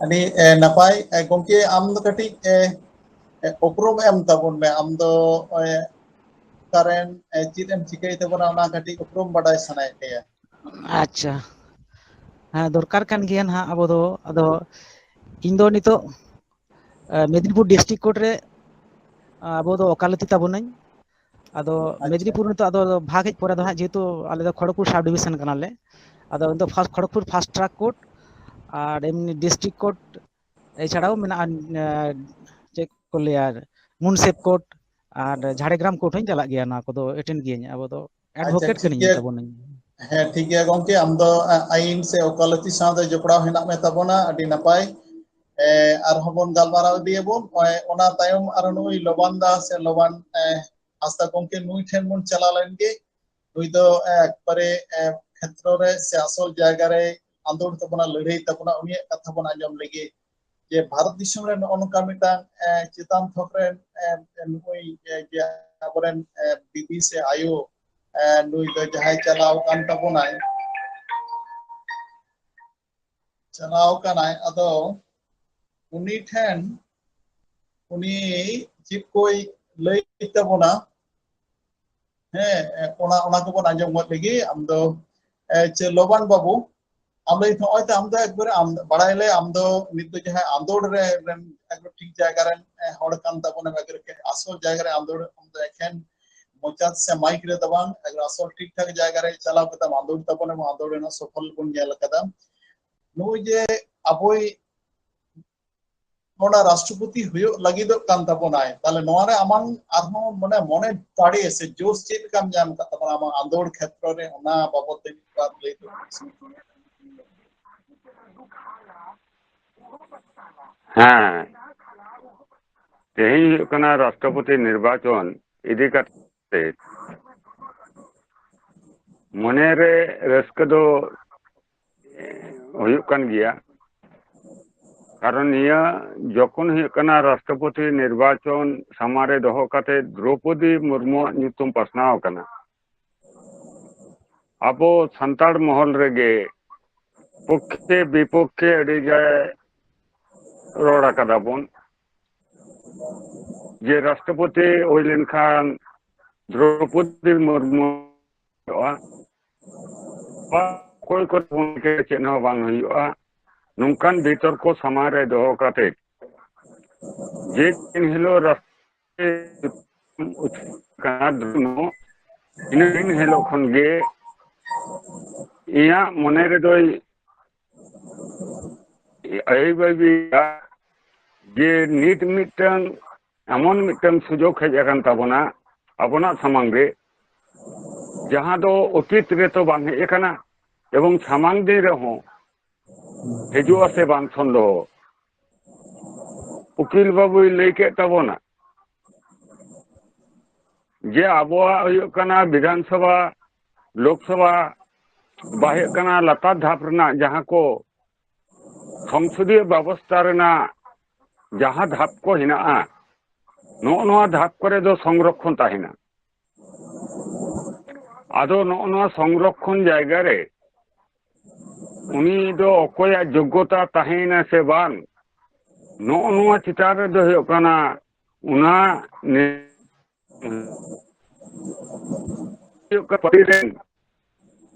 ᱟᱹᱰᱤ, ᱮ, ᱱᱟᱯᱟᱭ᱾ ᱮ, ᱜᱚᱢᱠᱮ, ᱟᱢ ᱫᱚ ᱠᱟᱹᱴᱤᱡ, ᱮ, ᱮ, ᱩᱯᱨᱩᱢ ᱮᱢ ᱛᱟᱵᱚᱱ ᱢᱮ᱾ ᱟᱢ ᱫᱚ, ᱮ, ᱚᱠᱟᱨᱮᱱ, ᱮ, ᱪᱮᱫ ᱮᱢ ᱪᱤᱠᱟᱹᱭ ᱛᱟᱵᱚᱱᱟ, ᱚᱱᱟ ᱠᱟᱹᱴᱤᱡ ᱩᱯᱨᱩᱢ ᱵᱟᱰᱟᱭ ᱥᱟᱱᱟᱭᱮᱫ ᱞᱮᱭᱟ᱾ ᱟᱪᱪᱷᱟ, ᱦᱮᱸ, ᱫᱚᱨᱠᱟᱨ ᱠᱟᱱ ᱜᱮᱭᱟ ᱱᱟᱦᱟᱜ᱾ ᱟᱵᱚ ᱫᱚ, ᱟᱫᱚ ᱤᱧ ᱫᱚ ᱱᱤᱛᱚᱜ ᱢᱮᱫᱽᱱᱤᱯᱩᱨ ᱰᱤᱥᱴᱨᱤᱠᱴ ᱠᱳᱨᱴ ᱨᱮ ᱟᱵᱚ ᱫᱚ ᱳᱠᱟᱞᱚᱛᱤ ᱛᱟᱵᱚᱱᱟᱹᱧ᱾ ᱟᱫᱚ ᱢᱮᱫᱽᱱᱤᱯᱩᱨ ᱱᱤᱛᱚᱜ ᱟᱫᱚ ᱵᱷᱟᱜᱽ ᱦᱮᱡ ᱯᱚᱨᱮ ᱫᱚ ᱦᱟᱸᱜ, ᱡᱮᱦᱮᱛᱩ ᱟᱞᱮ ᱫᱚ ᱠᱷᱚᱲᱚᱜᱽᱯᱩᱨ ᱥᱟᱵ ᱰᱤᱵᱤᱥᱚᱱ ᱠᱟᱱᱟᱞᱮ, ᱟᱫᱚ ᱤᱧ ᱫᱚ first Kharagpur first track court ᱟᱨ ᱮᱢᱱᱤ ᱰᱤᱥᱴᱨᱤᱠᱴ ᱠᱳᱨᱴ ᱮᱪᱷᱟᱲᱟᱣ ᱢᱮᱱᱟᱜᱼᱟ, ᱪᱮᱫ ᱠᱚ ᱞᱟᱹᱭᱟ, ᱢᱩᱱᱥᱤᱯ ᱠᱳᱨᱴ ᱟᱨ ᱡᱷᱟᱲᱜᱨᱟᱢ ᱠᱳᱨᱴ ᱦᱚᱸᱧ ᱪᱟᱞᱟᱜ ᱜᱮᱭᱟ, ᱱᱚᱣᱟ ᱠᱚᱫᱚ ᱮᱴᱮᱱᱰ ᱜᱤᱭᱟᱹᱧ᱾ ᱟᱵᱚ ᱫᱚ ᱟᱪᱪᱷᱟ, ᱮᱰᱵᱷᱳᱠᱮᱴ ᱴᱷᱤᱠ ᱠᱟᱹᱱᱟᱹᱧ ᱜᱮᱭᱟ᱾ ᱛᱟᱵᱚᱱᱟᱹᱧ᱾ ᱦᱮᱸ, ᱴᱷᱤᱠ ᱜᱮᱭᱟ ᱜᱚᱝᱠᱮ, ᱟᱢ ᱫᱚ ᱟ, ᱟᱭᱤᱱ ᱥᱮ ᱳᱠᱟᱞᱚᱛᱤ ᱥᱟᱶᱛᱮ ᱡᱚᱯᱲᱟᱣ ᱦᱮᱱᱟᱜ ᱢᱮ ᱛᱟᱵᱚᱱᱟ, ᱟᱹᱰᱤ ᱱᱟᱯᱟᱭ᱾ ᱮ, ᱟᱨᱦᱚᱸ ᱵᱚᱱ ᱜᱟᱞᱢᱟᱨᱟᱣ ᱤᱫᱤᱭᱟᱵᱚᱱ᱾ ᱱᱚᱜᱼᱚᱭ ᱚᱱᱟ ᱛᱟᱭᱚᱢ ᱟᱨ ᱱᱩᱭ ᱞᱚᱵᱟᱱ ᱫᱟ ᱥᱮ ᱞᱚᱵᱟᱱ, ᱮ, ᱦᱟᱸᱥᱫᱟ ᱜᱚᱝᱠᱮ, ᱱᱩᱭ ᱴᱷᱮᱱ ᱵᱚᱱ ᱪᱟᱞᱟᱣ ᱞᱮᱱ ᱜᱮ᱾ ᱱᱩᱭ ᱫᱚ, ᱮ, ᱮᱠᱵᱟᱨᱮ, ᱮ, ᱠᱷᱮᱛᱨᱚ ᱨᱮ ᱥᱮ ᱟᱥᱚᱞ ᱡᱟᱭᱜᱟ ᱨᱮ ᱟᱸᱫᱳᱲ ᱛᱟᱵᱚᱱᱟ, ᱞᱟᱹᱲᱦᱟᱹᱭ ᱛᱟᱵᱚᱱᱟ, ᱩᱱᱤᱭᱟᱜ ᱠᱟᱛᱷᱟ ᱵᱚᱱ ᱟᱸᱡᱚᱢ ᱞᱮᱜᱮ᱾ ᱡᱮ ᱵᱷᱟᱨᱚᱛ ᱫᱤᱥᱚᱢ ᱨᱮ ᱱᱚᱜᱼᱚ ᱱᱚᱝᱠᱟ ᱢᱤᱫᱴᱟᱝ, ᱮ, ᱪᱮᱛᱟᱱ ᱛᱷᱚᱠ ᱨᱮᱱ, ᱮ, ᱱᱩᱭ, ᱮ, ᱡᱮ ᱟᱵᱚᱨᱮᱱ, ᱮ, ᱫᱤᱫᱤ ᱥᱮ ᱟᱭᱳ, ᱮ, ᱱᱩᱭ ᱫᱚ ᱡᱟᱦᱟᱸᱭ ᱪᱟᱞᱟᱣ ᱟᱠᱟᱱ ᱛᱟᱵᱚᱱᱟᱭ, ᱪᱟᱞᱟᱣ ᱟᱠᱟᱱᱟᱭ, ᱟᱫᱚ ᱩᱱᱤ ᱴᱷᱮᱱ ᱩᱱᱤ ᱪᱮᱫ ᱠᱚᱭ ᱞᱟᱹᱭ ᱛᱟᱵᱚᱱᱟ, ᱦᱮᱸ, ᱮ, ᱚᱱᱟ, ᱚᱱᱟ ᱠᱚᱵᱚᱱ ᱟᱸᱡᱚᱢ ᱜᱚᱫ ᱞᱮᱜᱮ᱾ ᱟᱢ ᱫᱚ, ᱮ, ᱪᱮ ᱞᱚᱵᱟᱱ ᱵᱟᱹᱵᱩ, ᱟᱢ ᱫᱚ ᱱᱚᱜᱼᱚᱭ ᱛᱚ, ᱟᱢ ᱫᱚ ᱮᱠᱵᱟᱨᱮ, ᱟᱢ ᱵᱟᱲᱟᱭ ᱞᱮ, ᱟᱢ ᱫᱚ ᱱᱤᱛ ᱫᱚ ᱡᱟᱦᱟᱸᱭ ᱟᱸᱫᱳᱲ ᱨᱮ, ᱨᱮᱱ ᱮᱠᱵᱟᱨᱮ ᱴᱷᱤᱠ ᱡᱟᱭᱜᱟ ᱨᱮᱱ, ᱮ, ᱦᱚᱲ ᱠᱟᱱ ᱛᱟᱵᱚᱱᱟ, ᱮᱠᱵᱟᱨᱮ ᱟᱥᱚᱞ ᱡᱟᱭᱜᱟ ᱨᱮ ᱟᱸᱫᱳᱲ, ᱟᱢ ᱫᱚ ᱮᱠᱷᱮᱱ ᱢᱚᱪᱟ ᱥᱮ ᱢᱟᱭᱤᱠ ᱨᱮ ᱫᱚ ᱵᱟᱝ, ᱮᱠᱵᱟᱨᱮ ᱟᱥᱚᱞ ᱴᱷᱤᱠ ᱴᱷᱟᱠ ᱡᱟᱭᱜᱟ ᱨᱮ ᱪᱟᱞᱟᱣ ᱠᱟᱛᱮ ᱟᱸᱫᱳᱲ ᱛᱟᱵᱚᱱ ᱮᱢ, ᱟᱸᱫᱳᱲ ᱨᱮᱱᱟᱜ ᱥᱚᱯᱷᱚᱞ ᱵᱚᱱ ᱧᱮᱞ ᱟᱠᱟᱫᱟ᱾ ᱱᱩᱭ ᱡᱮ ᱟᱵᱚᱭ ᱚᱱᱟ ᱨᱟᱥᱴᱨᱚᱯᱚᱛᱤ ᱦᱩᱭᱩᱜ ᱞᱟᱹᱜᱤᱫᱚᱜ ᱠᱟᱱ ᱛᱟᱵᱚᱱᱟᱭ, ᱛᱟᱦᱞᱮ ᱱᱚᱣᱟ ᱨᱮ ᱟᱢᱟᱝ ᱟᱨᱦᱚᱸ ᱢᱟᱱᱮ ᱢᱚᱱᱮ ᱫᱟᱲᱮ ᱥᱮ ᱡᱳᱥ ᱪᱮᱫ ᱞᱮᱠᱟᱢ ᱧᱟᱢ ᱟᱠᱟᱫ ᱛᱟᱵᱚᱱᱟ ᱟᱢᱟᱜ ᱟᱸᱫᱳᱲ ᱠᱷᱮᱛᱨᱚ ᱨᱮ, ᱚᱱᱟ ᱵᱟᱵᱚᱛ ᱛᱮ ᱢᱤᱫ ᱵᱟᱨ ᱞᱟᱹᱭ ᱛᱟᱵᱚᱱ ᱢᱮᱥᱮ᱾ ᱦᱮᱸ, ᱛᱮᱦᱮᱧ ᱦᱩᱭᱩᱜ ᱠᱟᱱᱟ ᱨᱟᱥᱴᱨᱚᱯᱚᱛᱤ ᱱᱤᱨᱵᱟᱪᱚᱱ ᱤᱫᱤ ᱠᱟᱛᱮ ᱢᱚᱱᱮᱨᱮ ᱨᱟᱹᱥᱠᱟᱹ ᱫᱚ ᱦᱩᱭᱩᱜ ᱠᱟᱱ ᱜᱮᱭᱟ᱾ ᱠᱟᱨᱚᱱ ᱱᱤᱭᱟᱹ ᱡᱚᱠᱷᱚᱱ ᱦᱩᱭᱩᱜ ᱠᱟᱱᱟ ᱨᱟᱥᱴᱨᱚᱯᱚᱛᱤ ᱱᱤᱨᱵᱟᱪᱚᱱ ᱥᱟᱢᱟᱝ ᱨᱮ ᱫᱚᱦᱚ ᱠᱟᱛᱮ ᱫᱨᱚᱯᱚᱫᱤ ᱢᱩᱨᱢᱩᱣᱟᱜ ᱧᱩᱛᱩᱢ ᱯᱟᱥᱱᱟᱣ ᱟᱠᱟᱱᱟ, ᱟᱵᱚ ᱥᱟᱱᱛᱟᱲ ᱢᱚᱦᱚᱞ ᱨᱮᱜᱮ ᱯᱚᱠᱠᱷᱮ ᱵᱤᱯᱚᱠᱠᱷᱮ ᱟᱹᱰᱤ ᱜᱮ ᱨᱚᱲ ᱟᱠᱟᱫᱟ ᱵᱚᱱ, ᱡᱮ ᱨᱟᱥᱴᱨᱚᱯᱚᱛᱤ ᱦᱩᱭ ᱞᱮᱱᱠᱷᱟᱱ ᱫᱨᱚᱯᱚᱫᱤ ᱢᱩᱨᱢᱩ ᱦᱩᱭᱩᱜᱼᱟ, ᱚᱠᱚᱭ ᱠᱚ ᱪᱮᱫ ᱦᱚᱸ ᱵᱟᱝ ᱦᱩᱭᱩᱜᱼᱟ᱾ ᱱᱚᱝᱠᱟᱱ ᱵᱤᱛᱚᱨᱠᱚ ᱥᱟᱢᱟᱝ ᱨᱮ ᱫᱚᱦᱚ ᱠᱟᱛᱮ ᱡᱮ ᱫᱤᱱ ᱦᱤᱞᱳᱜ ᱨᱟᱥᱴᱨᱤᱭᱚ ᱩᱪᱷᱟᱹᱱ ᱠᱟᱱᱟ ᱫᱨᱳᱱᱚ, ᱤᱱᱟᱹ ᱫᱤᱱ ᱦᱤᱞᱳᱜ ᱠᱷᱚᱱ ᱜᱮ ᱤᱧᱟᱹᱜ ᱢᱚᱱᱮ ᱨᱮᱫᱚᱭ ᱟᱹᱭ ᱵᱟᱹᱭ ᱡᱮ ᱱᱤᱛ ᱢᱤᱫᱴᱟᱝ ᱮᱢᱚᱱ ᱢᱤᱫᱴᱟᱝ ᱥᱩᱡᱳᱜᱽ ᱦᱮᱡ ᱟᱠᱟᱱ ᱛᱟᱵᱚᱱᱟ ᱟᱵᱚᱱᱟᱜ ᱥᱟᱢᱟᱝ ᱨᱮ, ᱡᱟᱦᱟᱸ ᱫᱚ ᱚᱛᱤᱛ ᱨᱮᱛᱚ ᱵᱟᱝ ᱦᱮᱡ ᱟᱠᱟᱱᱟ, ᱮᱵᱚᱝ ᱥᱟᱢᱟᱝ ᱫᱤᱱ ᱨᱮᱦᱚᱸ ᱦᱤᱡᱩᱜᱼᱟ ᱥᱮ ᱵᱟᱝ ᱥᱚᱱᱫᱮᱦᱚ᱾ ᱩᱠᱤᱞ ᱵᱟᱹᱵᱩᱭ ᱞᱟᱹᱭ ᱠᱮᱫ ᱛᱟᱵᱚᱱᱟ ᱡᱮ ᱟᱵᱚᱣᱟᱜ ᱦᱩᱭᱩᱜ ᱠᱟᱱᱟ ᱵᱤᱫᱷᱟᱱ ᱥᱚᱵᱷᱟ, ᱞᱳᱠ ᱥᱚᱵᱷᱟ, ᱵᱟ ᱦᱩᱭᱩᱜ ᱠᱟᱱᱟ ᱞᱟᱛᱟᱨ ᱫᱷᱟᱯ ᱨᱮᱱᱟᱜ ᱡᱟᱦᱟᱸ ᱠᱚ ᱥᱚᱝᱥᱚᱫᱤᱭᱚ ᱵᱮᱵᱚᱥᱛᱷᱟ ᱨᱮᱱᱟᱜ ᱡᱟᱦᱟᱸ ᱫᱷᱟᱯ ᱠᱚ ᱦᱮᱱᱟᱜᱼᱟ, ᱱᱚᱜᱼᱚ ᱱᱚᱣᱟ ᱫᱷᱟᱯ ᱠᱚᱨᱮ ᱫᱚ ᱥᱚᱝᱨᱚᱠᱷᱚᱱ ᱛᱟᱦᱮᱱᱟ᱾ ᱟᱫᱚ ᱱᱚᱜᱼᱚ ᱱᱚᱣᱟ ᱥᱚᱝᱨᱚᱠᱷᱚᱱ ᱡᱟᱭᱜᱟ ᱨᱮ ᱩᱱᱤ ᱫᱚ ᱚᱠᱚᱭᱟᱜ ᱡᱳᱜᱽᱜᱚᱛᱟ ᱛᱟᱦᱮᱸᱭᱮᱱᱟ ᱥᱮ ᱵᱟᱝ, ᱱᱚᱜᱼᱚ ᱱᱚᱣᱟ ᱪᱮᱛᱟᱱ ᱨᱮᱫᱚ ᱦᱩᱭᱩᱜ ᱠᱟᱱᱟ ᱚᱱᱟ ᱱᱮ-, ᱦᱩᱭᱩᱜ ᱠᱟᱱᱟ ᱯᱟᱹᱴᱤ ᱨᱮᱱ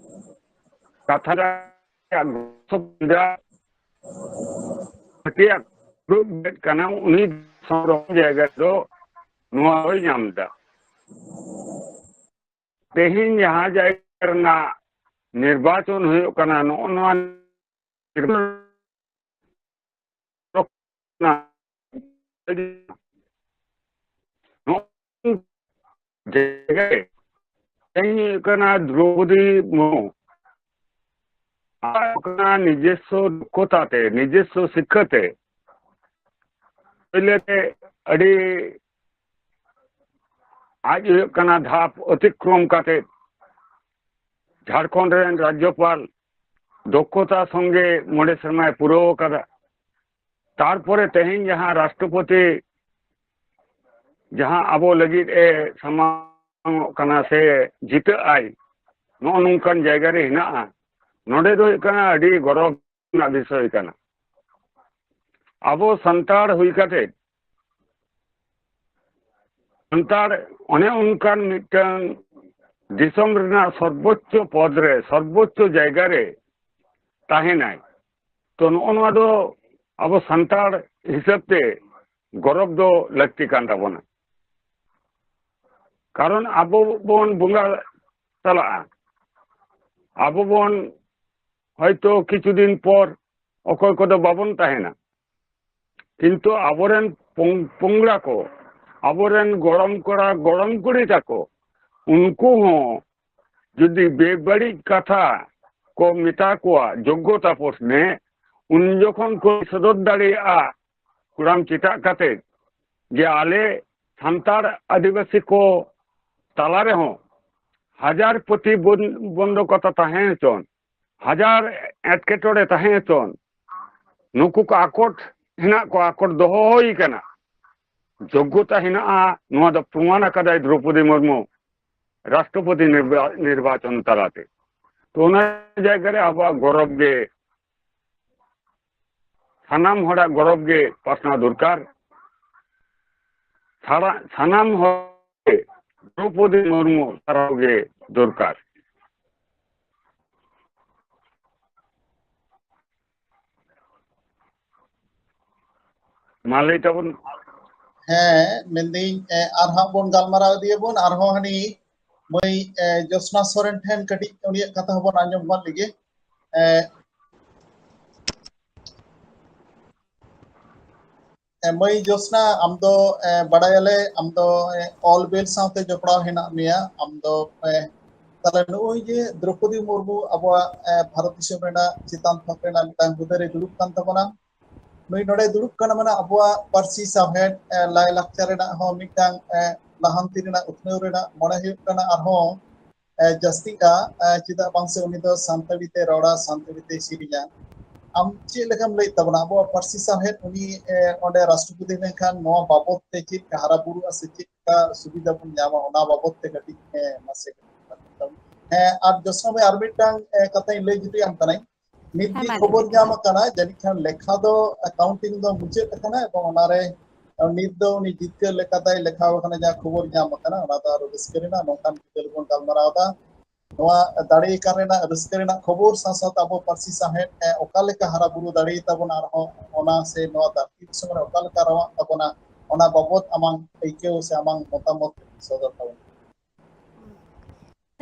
ᱠᱟᱛᱷᱟ ᱨᱮᱭᱟᱜ ᱜᱚᱥᱚ ᱯᱤᱲᱟ ᱦᱟᱹᱴᱤᱭᱟᱹ ᱫᱩᱲᱩᱵ ᱠᱟᱱᱟ, ᱩᱱᱤ ᱥᱚᱝᱨᱚᱠᱷᱚᱱ ᱡᱟᱭᱜᱟ ᱫᱚ ᱱᱚᱣᱟ ᱫᱚᱭ ᱧᱟᱢ ᱮᱫᱟ᱾ ᱛᱮᱦᱮᱧ ᱡᱟᱦᱟᱸ ᱡᱟᱭᱜᱟ ᱨᱮᱱᱟᱜ ᱱᱤᱨᱵᱟᱪᱚᱱ ᱦᱩᱭᱩᱜ ᱠᱟᱱᱟ, ᱱᱚᱜᱼᱚ ᱱᱚᱣᱟ ᱱᱤᱨᱵᱟᱪᱚᱱ ᱱᱚᱜᱼᱚ ᱡᱟᱭᱜᱟ ᱨᱮ ᱛᱮᱦᱮᱧ ᱦᱩᱭᱩᱜ ᱠᱟᱱᱟ ᱫᱨᱚᱣᱯᱚᱫᱤ ᱢᱩᱨᱢᱩ ᱟᱡ ᱠᱟᱱᱟ ᱱᱤᱡᱮᱥᱥᱚ ᱫᱚᱠᱷᱚᱛᱟ ᱛᱮ, ᱱᱤᱡᱮᱥᱥᱚ ᱥᱤᱠᱠᱷᱟ ᱛᱮ ᱯᱳᱭᱞᱳ ᱛᱮ ᱟᱹᱰᱤ ᱟᱡ ᱦᱩᱭᱩᱜ ᱠᱟᱱᱟ ᱫᱷᱟᱯ ᱚᱛᱤᱠᱨᱚᱢ ᱠᱟᱛᱮ ᱡᱷᱟᱲᱠᱷᱚᱸᱰ ᱨᱮᱱ ᱨᱟᱡᱽᱡᱚᱯᱟᱞ ᱫᱚᱠᱷᱚᱛᱟ ᱥᱚᱝᱜᱮ ᱢᱚᱬᱮ ᱥᱮᱨᱢᱟᱭ ᱯᱩᱨᱟᱹᱣ ᱟᱠᱟᱫᱟ᱾ ᱛᱟᱨᱯᱚᱨᱮ ᱛᱮᱦᱮᱧ ᱡᱟᱦᱟᱸ ᱨᱟᱥᱴᱨᱚᱯᱚᱛᱤ ᱡᱟᱦᱟᱸ ᱟᱵᱚ ᱞᱟᱹᱜᱤᱫ ᱮ ᱥᱟᱢᱟᱝᱚᱜ ᱠᱟᱱᱟ ᱥᱮ ᱡᱤᱛᱟᱹᱜ ᱟᱭ, ᱱᱚᱜᱼᱚ ᱱᱚᱝᱠᱟᱱ ᱡᱟᱭᱜᱟ ᱨᱮ ᱦᱮᱱᱟᱜᱼᱟ᱾ ᱱᱚᱰᱮ ᱫᱚ ᱦᱩᱭᱩᱜ ᱠᱟᱱᱟ ᱟᱹᱰᱤ ᱜᱚᱨᱚᱵᱽ ᱨᱮᱱᱟᱜ ᱵᱤᱥᱚᱭ ᱠᱟᱱᱟ᱾ ᱟᱵᱚ ᱥᱟᱱᱛᱟᱲ ᱦᱩᱭ ᱠᱟᱛᱮ ᱥᱟᱱᱛᱟᱲ ᱚᱱᱮ ᱚᱱᱠᱟᱱ ᱢᱤᱫᱴᱟᱝ ᱫᱤᱥᱚᱢ ᱨᱮᱱᱟᱜ ᱥᱚᱨᱵᱚᱪᱪᱚ ᱯᱚᱫᱽ ᱨᱮ, ᱥᱚᱨᱵᱚᱪᱪᱚ ᱡᱟᱭᱜᱟ ᱨᱮ ᱛᱟᱦᱮᱱᱟᱭ᱾ ᱛᱚ ᱱᱚᱜᱼᱚ ᱱᱚᱣᱟ ᱫᱚ ᱟᱵᱚ ᱥᱟᱱᱛᱟᱲ ᱦᱤᱥᱟᱹᱵ ᱛᱮ ᱜᱚᱨᱚᱵᱽ ᱫᱚ ᱞᱟᱹᱠᱛᱤ ᱠᱟᱱ ᱛᱟᱵᱚᱱᱟ᱾ ᱠᱟᱨᱚᱱ ᱟᱵᱚ ᱵᱚᱱ ᱵᱚᱸᱜᱟ ᱛᱟᱞᱟᱜᱼᱟ, ᱟᱵᱚ ᱵᱚᱱ ᱦᱚᱭᱛᱳ ᱠᱤᱪᱷᱩ ᱫᱤᱱ ᱯᱚᱨ ᱚᱠᱚᱭ ᱠᱚᱫᱚ ᱵᱟᱵᱚᱱ ᱛᱟᱦᱮᱱᱟ, ᱠᱤᱱᱛᱩ ᱟᱵᱚᱨᱮᱱ ᱯᱚᱝ-, ᱯᱚᱝᱲᱟ ᱠᱚ, ᱟᱵᱚᱨᱮᱱ ᱜᱚᱲᱚᱢ ᱠᱚᱲᱟ ᱜᱚᱲᱚᱢ ᱠᱩᱲᱤ ᱛᱟᱠᱚ, ᱩᱱᱠᱩ ᱦᱚᱸ ᱡᱩᱫᱤ ᱵᱮᱵᱟᱹᱲᱤᱡ ᱠᱟᱛᱷᱟ ᱠᱚ ᱢᱮᱛᱟ ᱠᱚᱣᱟ ᱡᱳᱜᱽᱜᱚᱛᱟ ᱯᱨᱚᱥᱱᱮ, ᱩᱱ ᱡᱚᱠᱷᱚᱱ ᱠᱚ ᱥᱚᱫᱚᱨ ᱫᱟᱲᱮᱭᱟᱜᱼᱟ ᱠᱩᱲᱟᱢ ᱪᱮᱴᱟᱜ ᱠᱟᱛᱮ ᱡᱮ ᱟᱞᱮ ᱥᱟᱱᱛᱟᱲ ᱟᱹᱫᱤᱵᱟᱹᱥᱤ ᱠᱚ ᱛᱟᱞᱟ ᱨᱮᱦᱚᱸ ᱦᱟᱡᱟᱨ ᱯᱨᱚᱛᱤᱵᱚᱱᱫᱷᱚᱠᱚᱛᱟ ᱛᱟᱦᱮᱸ ᱦᱚᱪᱚᱱ, ᱦᱟᱡᱟᱨ ᱮᱴᱠᱮᱴᱚᱬᱮ ᱛᱟᱦᱮᱸ ᱦᱚᱪᱚᱱ, ᱱᱩᱠᱩ ᱠᱚ ᱟᱠᱚᱴ ᱦᱮᱱᱟᱜ ᱠᱚᱣᱟ, ᱟᱠᱚᱴ ᱫᱚᱦᱚ ᱦᱩᱭ ᱠᱟᱱᱟ, ᱡᱳᱜᱽᱜᱚᱛᱟ ᱦᱮᱱᱟᱜᱼᱟ, ᱱᱚᱣᱟ ᱫᱚ ᱯᱨᱚᱢᱟᱱ ᱟᱠᱟᱫᱟᱭ ᱫᱨᱚᱯᱚᱫᱤ ᱢᱩᱨᱢᱩ ᱨᱟᱥᱴᱨᱚᱯᱚᱛᱤ ᱱᱤᱨᱵᱟ-, ᱱᱤᱨᱵᱟᱪᱚᱱ ᱛᱟᱞᱟᱛᱮ᱾ ᱛᱚ ᱚᱱᱟ ᱡᱟᱭᱜᱟ ᱨᱮ ᱟᱵᱚᱣᱟᱜ ᱜᱚᱨᱚᱵᱽ ᱜᱮ, ᱥᱟᱱᱟᱢ ᱦᱚᱲᱟᱜ ᱜᱚᱨᱚᱵᱽ ᱜᱮ ᱯᱟᱥᱱᱟᱣ ᱫᱚᱨᱠᱟᱨ᱾ ᱥᱟᱨᱟ-, ᱥᱟᱱᱟᱢ ᱦᱚᱲ ᱜᱮ ᱫᱨᱚᱯᱚᱫᱤ ᱢᱩᱨᱢᱩ ᱥᱟᱨᱦᱟᱣ ᱜᱮ ᱫᱚᱨᱠᱟᱨ᱾ ᱢᱟ ᱞᱟᱹᱭ ᱛᱟᱵᱚᱱ᱾ ᱦᱮᱸ, ᱢᱮᱱᱫᱟᱹᱧ, ᱮ, ᱟᱨᱦᱚᱸ ᱵᱚᱱ ᱜᱟᱞᱢᱟᱨᱟᱣ ᱤᱫᱤᱭᱟᱵᱚᱱ, ᱟᱨᱦᱚᱸ ᱦᱟᱹᱱᱤ ᱢᱟᱹᱭ, ᱮ, ᱡᱳᱥᱱᱟ ᱥᱚᱨᱮᱱ ᱴᱷᱮᱱ ᱠᱟᱹᱴᱤᱡ ᱩᱱᱤᱭᱟᱜ ᱠᱟᱛᱷᱟ ᱦᱚᱸᱵᱚᱱ ᱟᱸᱡᱚᱢ ᱜᱚᱫ ᱞᱮᱜᱮ᱾ ᱮ, ᱮ, ᱢᱟᱹᱭ ᱡᱳᱥᱱᱟ, ᱟᱢ ᱫᱚ, ᱮ, ᱵᱟᱲᱟᱭᱟᱞᱮ ᱟᱢ ᱫᱚ, ᱮ, ᱚᱞ ᱵᱮᱞ ᱥᱟᱶᱛᱮ ᱡᱚᱯᱲᱟᱣ ᱦᱮᱱᱟᱜ ᱢᱮᱭᱟ᱾ ᱟᱢ ᱫᱚ, ᱮ, ᱛᱟᱦᱞᱮ ᱱᱚᱜᱼᱚᱭ ᱡᱮ ᱫᱨᱚᱯᱚᱫᱤ ᱢᱩᱨᱢᱩ ᱟᱵᱚᱣᱟᱜ, ᱮ, ᱵᱷᱟᱨᱚᱛ ᱫᱤᱥᱚᱢ ᱨᱮᱱᱟᱜ ᱪᱮᱛᱟᱱ ᱛᱷᱚᱠ ᱨᱮᱱᱟᱜ ᱢᱤᱫᱴᱟᱝ ᱦᱩᱫᱟᱹ ᱨᱮ ᱫᱩᱲᱩᱵ ᱠᱟᱱ ᱛᱟᱵᱚᱱᱟ, ᱱᱩᱭ ᱱᱚᱰᱮ ᱫᱩᱲᱩᱵ ᱠᱟᱱᱟ, ᱢᱟᱱᱮ ᱟᱵᱚᱣᱟᱜ ᱯᱟᱹᱨᱥᱤ ᱥᱟᱶᱦᱮᱫ, ᱮ, ᱞᱟᱭᱼᱞᱟᱠᱪᱟᱨ ᱨᱮᱱᱟᱜ ᱦᱚᱸ ᱢᱤᱫᱴᱟᱝ, ᱮ, ᱞᱟᱦᱟᱱᱛᱤ ᱨᱮᱱᱟᱜ, ᱩᱛᱱᱟᱹᱣ ᱨᱮᱱᱟᱜ ᱢᱚᱱᱮ ᱦᱩᱭᱩᱜ ᱠᱟᱱᱟ ᱟᱨᱦᱚᱸ, ᱮ, ᱡᱟᱹᱥᱛᱤᱜᱼᱟ, ᱮ, ᱪᱮᱫᱟᱜ ᱵᱟᱝ ᱥᱮ ᱩᱱᱤ ᱫᱚ ᱥᱟᱱᱛᱟᱲᱤ ᱛᱮ ᱨᱚᱲᱟ, ᱥᱟᱱᱛᱟᱲᱤ ᱛᱮ ᱥᱮᱨᱮᱧᱟ᱾ ᱟᱢ ᱪᱮᱫ ᱞᱮᱠᱟᱢ ᱞᱟᱹᱭᱮᱫ ᱛᱟᱵᱚᱱᱟ ᱟᱵᱚᱣᱟᱜ ᱯᱟᱹᱨᱥᱤ ᱥᱟᱶᱦᱮᱫ ᱩᱱᱤ, ᱮ, ᱚᱸᱰᱮ ᱨᱟᱥᱴᱨᱚᱯᱚᱛᱤ ᱞᱮᱱᱠᱷᱟᱱ ᱱᱚᱣᱟ ᱵᱟᱵᱚᱫ ᱛᱮ ᱪᱮᱫ ᱞᱮᱠᱟ ᱦᱟᱨᱟ ᱵᱩᱨᱩᱜᱼᱟ ᱥᱮ ᱪᱮᱫ ᱞᱮᱠᱟ ᱥᱩᱵᱤᱫᱷᱟ ᱵᱚᱱ ᱧᱟᱢᱟ, ᱚᱱᱟ ᱵᱟᱵᱚᱫ ᱛᱮ ᱠᱟᱹᱴᱤᱡ, ᱮ, ᱢᱟᱥᱮ ᱠᱟᱹᱴᱤᱡ ᱵᱟᱨ ᱠᱟᱛᱷᱟ᱾ ᱦᱮᱸ, ᱟᱨ ᱡᱚᱥᱱᱟ ᱵᱷᱟᱭ, ᱟᱨ ᱢᱤᱫᱴᱟᱝ, ᱮ, ᱠᱟᱛᱷᱟᱧ ᱞᱟᱹᱭ ᱡᱩᱴᱤᱡ ᱟᱢ ᱠᱟᱱᱟᱧ᱾ ᱱᱤᱛ ᱦᱮᱸ, ᱡᱮ ᱢᱟ ᱞᱟᱹᱭ ᱠᱷᱚᱵᱚᱨ ᱢᱮ᱾ ᱧᱟᱢ ᱟᱠᱟᱱᱟ, ᱡᱟᱹᱱᱤᱡ ᱠᱷᱟᱱ ᱞᱮᱠᱷᱟ ᱫᱚ, ᱮ, counting ᱫᱚ ᱢᱩᱪᱟᱹᱫ ᱟᱠᱟᱱᱟ ᱮᱵᱚᱝ ᱚᱱᱟᱨᱮ, ᱮ, ᱱᱤᱛ ᱫᱚ ᱩᱱᱤ ᱡᱤᱛᱠᱟᱹᱨ ᱞᱮᱠᱟᱛᱮᱭ ᱞᱮᱠᱷᱟᱣ ᱟᱠᱟᱱᱟ, ᱡᱟᱦᱟᱸ ᱠᱷᱚᱵᱚᱨ ᱧᱟᱢ ᱟᱠᱟᱱᱟ, ᱚᱱᱟ ᱫᱚ ᱟᱨᱚ ᱨᱟᱹᱥᱠᱟᱹ ᱨᱮᱱᱟᱜ ᱱᱚᱝᱠᱟᱱ ᱵᱤᱫᱟᱹᱞ ᱵᱚᱱ ᱜᱟᱞᱢᱟᱨᱟᱣ ᱮᱫᱟ᱾ ᱱᱚᱣᱟ ᱫᱟᱲᱮ ᱟᱠᱟᱱ ᱨᱮᱱᱟᱜ ᱨᱟᱹᱥᱠᱟᱹ ᱨᱮᱱᱟᱜ ᱠᱷᱚᱵᱚᱨ ᱥᱟᱶ ᱥᱟᱶᱛᱮ ᱟᱵᱚ ᱯᱟᱹᱨᱥᱤ ᱥᱟᱶᱦᱮᱫ, ᱮ, ᱚᱠᱟ ᱞᱮᱠᱟ ᱦᱟᱨᱟ ᱵᱩᱨᱩ ᱫᱟᱲᱮᱭᱟᱛᱟᱵᱚᱱᱟ, ᱟᱨᱦᱚᱸ ᱚᱱᱟ ᱥᱮ ᱱᱚᱣᱟ ᱫᱷᱟᱹᱨᱛᱤ ᱫᱤᱥᱚᱢ ᱨᱮ ᱚᱠᱟ ᱞᱮᱠᱟ ᱨᱟᱣᱟᱜ ᱛᱟᱵᱚᱱᱟ, ᱚᱱᱟ ᱵᱟᱵᱚᱛ ᱟᱢᱟᱝ ᱟᱹᱭᱠᱟᱹᱣ ᱥᱮ ᱟᱢᱟᱝ ᱢᱚᱛᱟᱢᱚᱛ ᱥᱚᱫᱚᱨ ᱛᱟᱵᱚᱱ᱾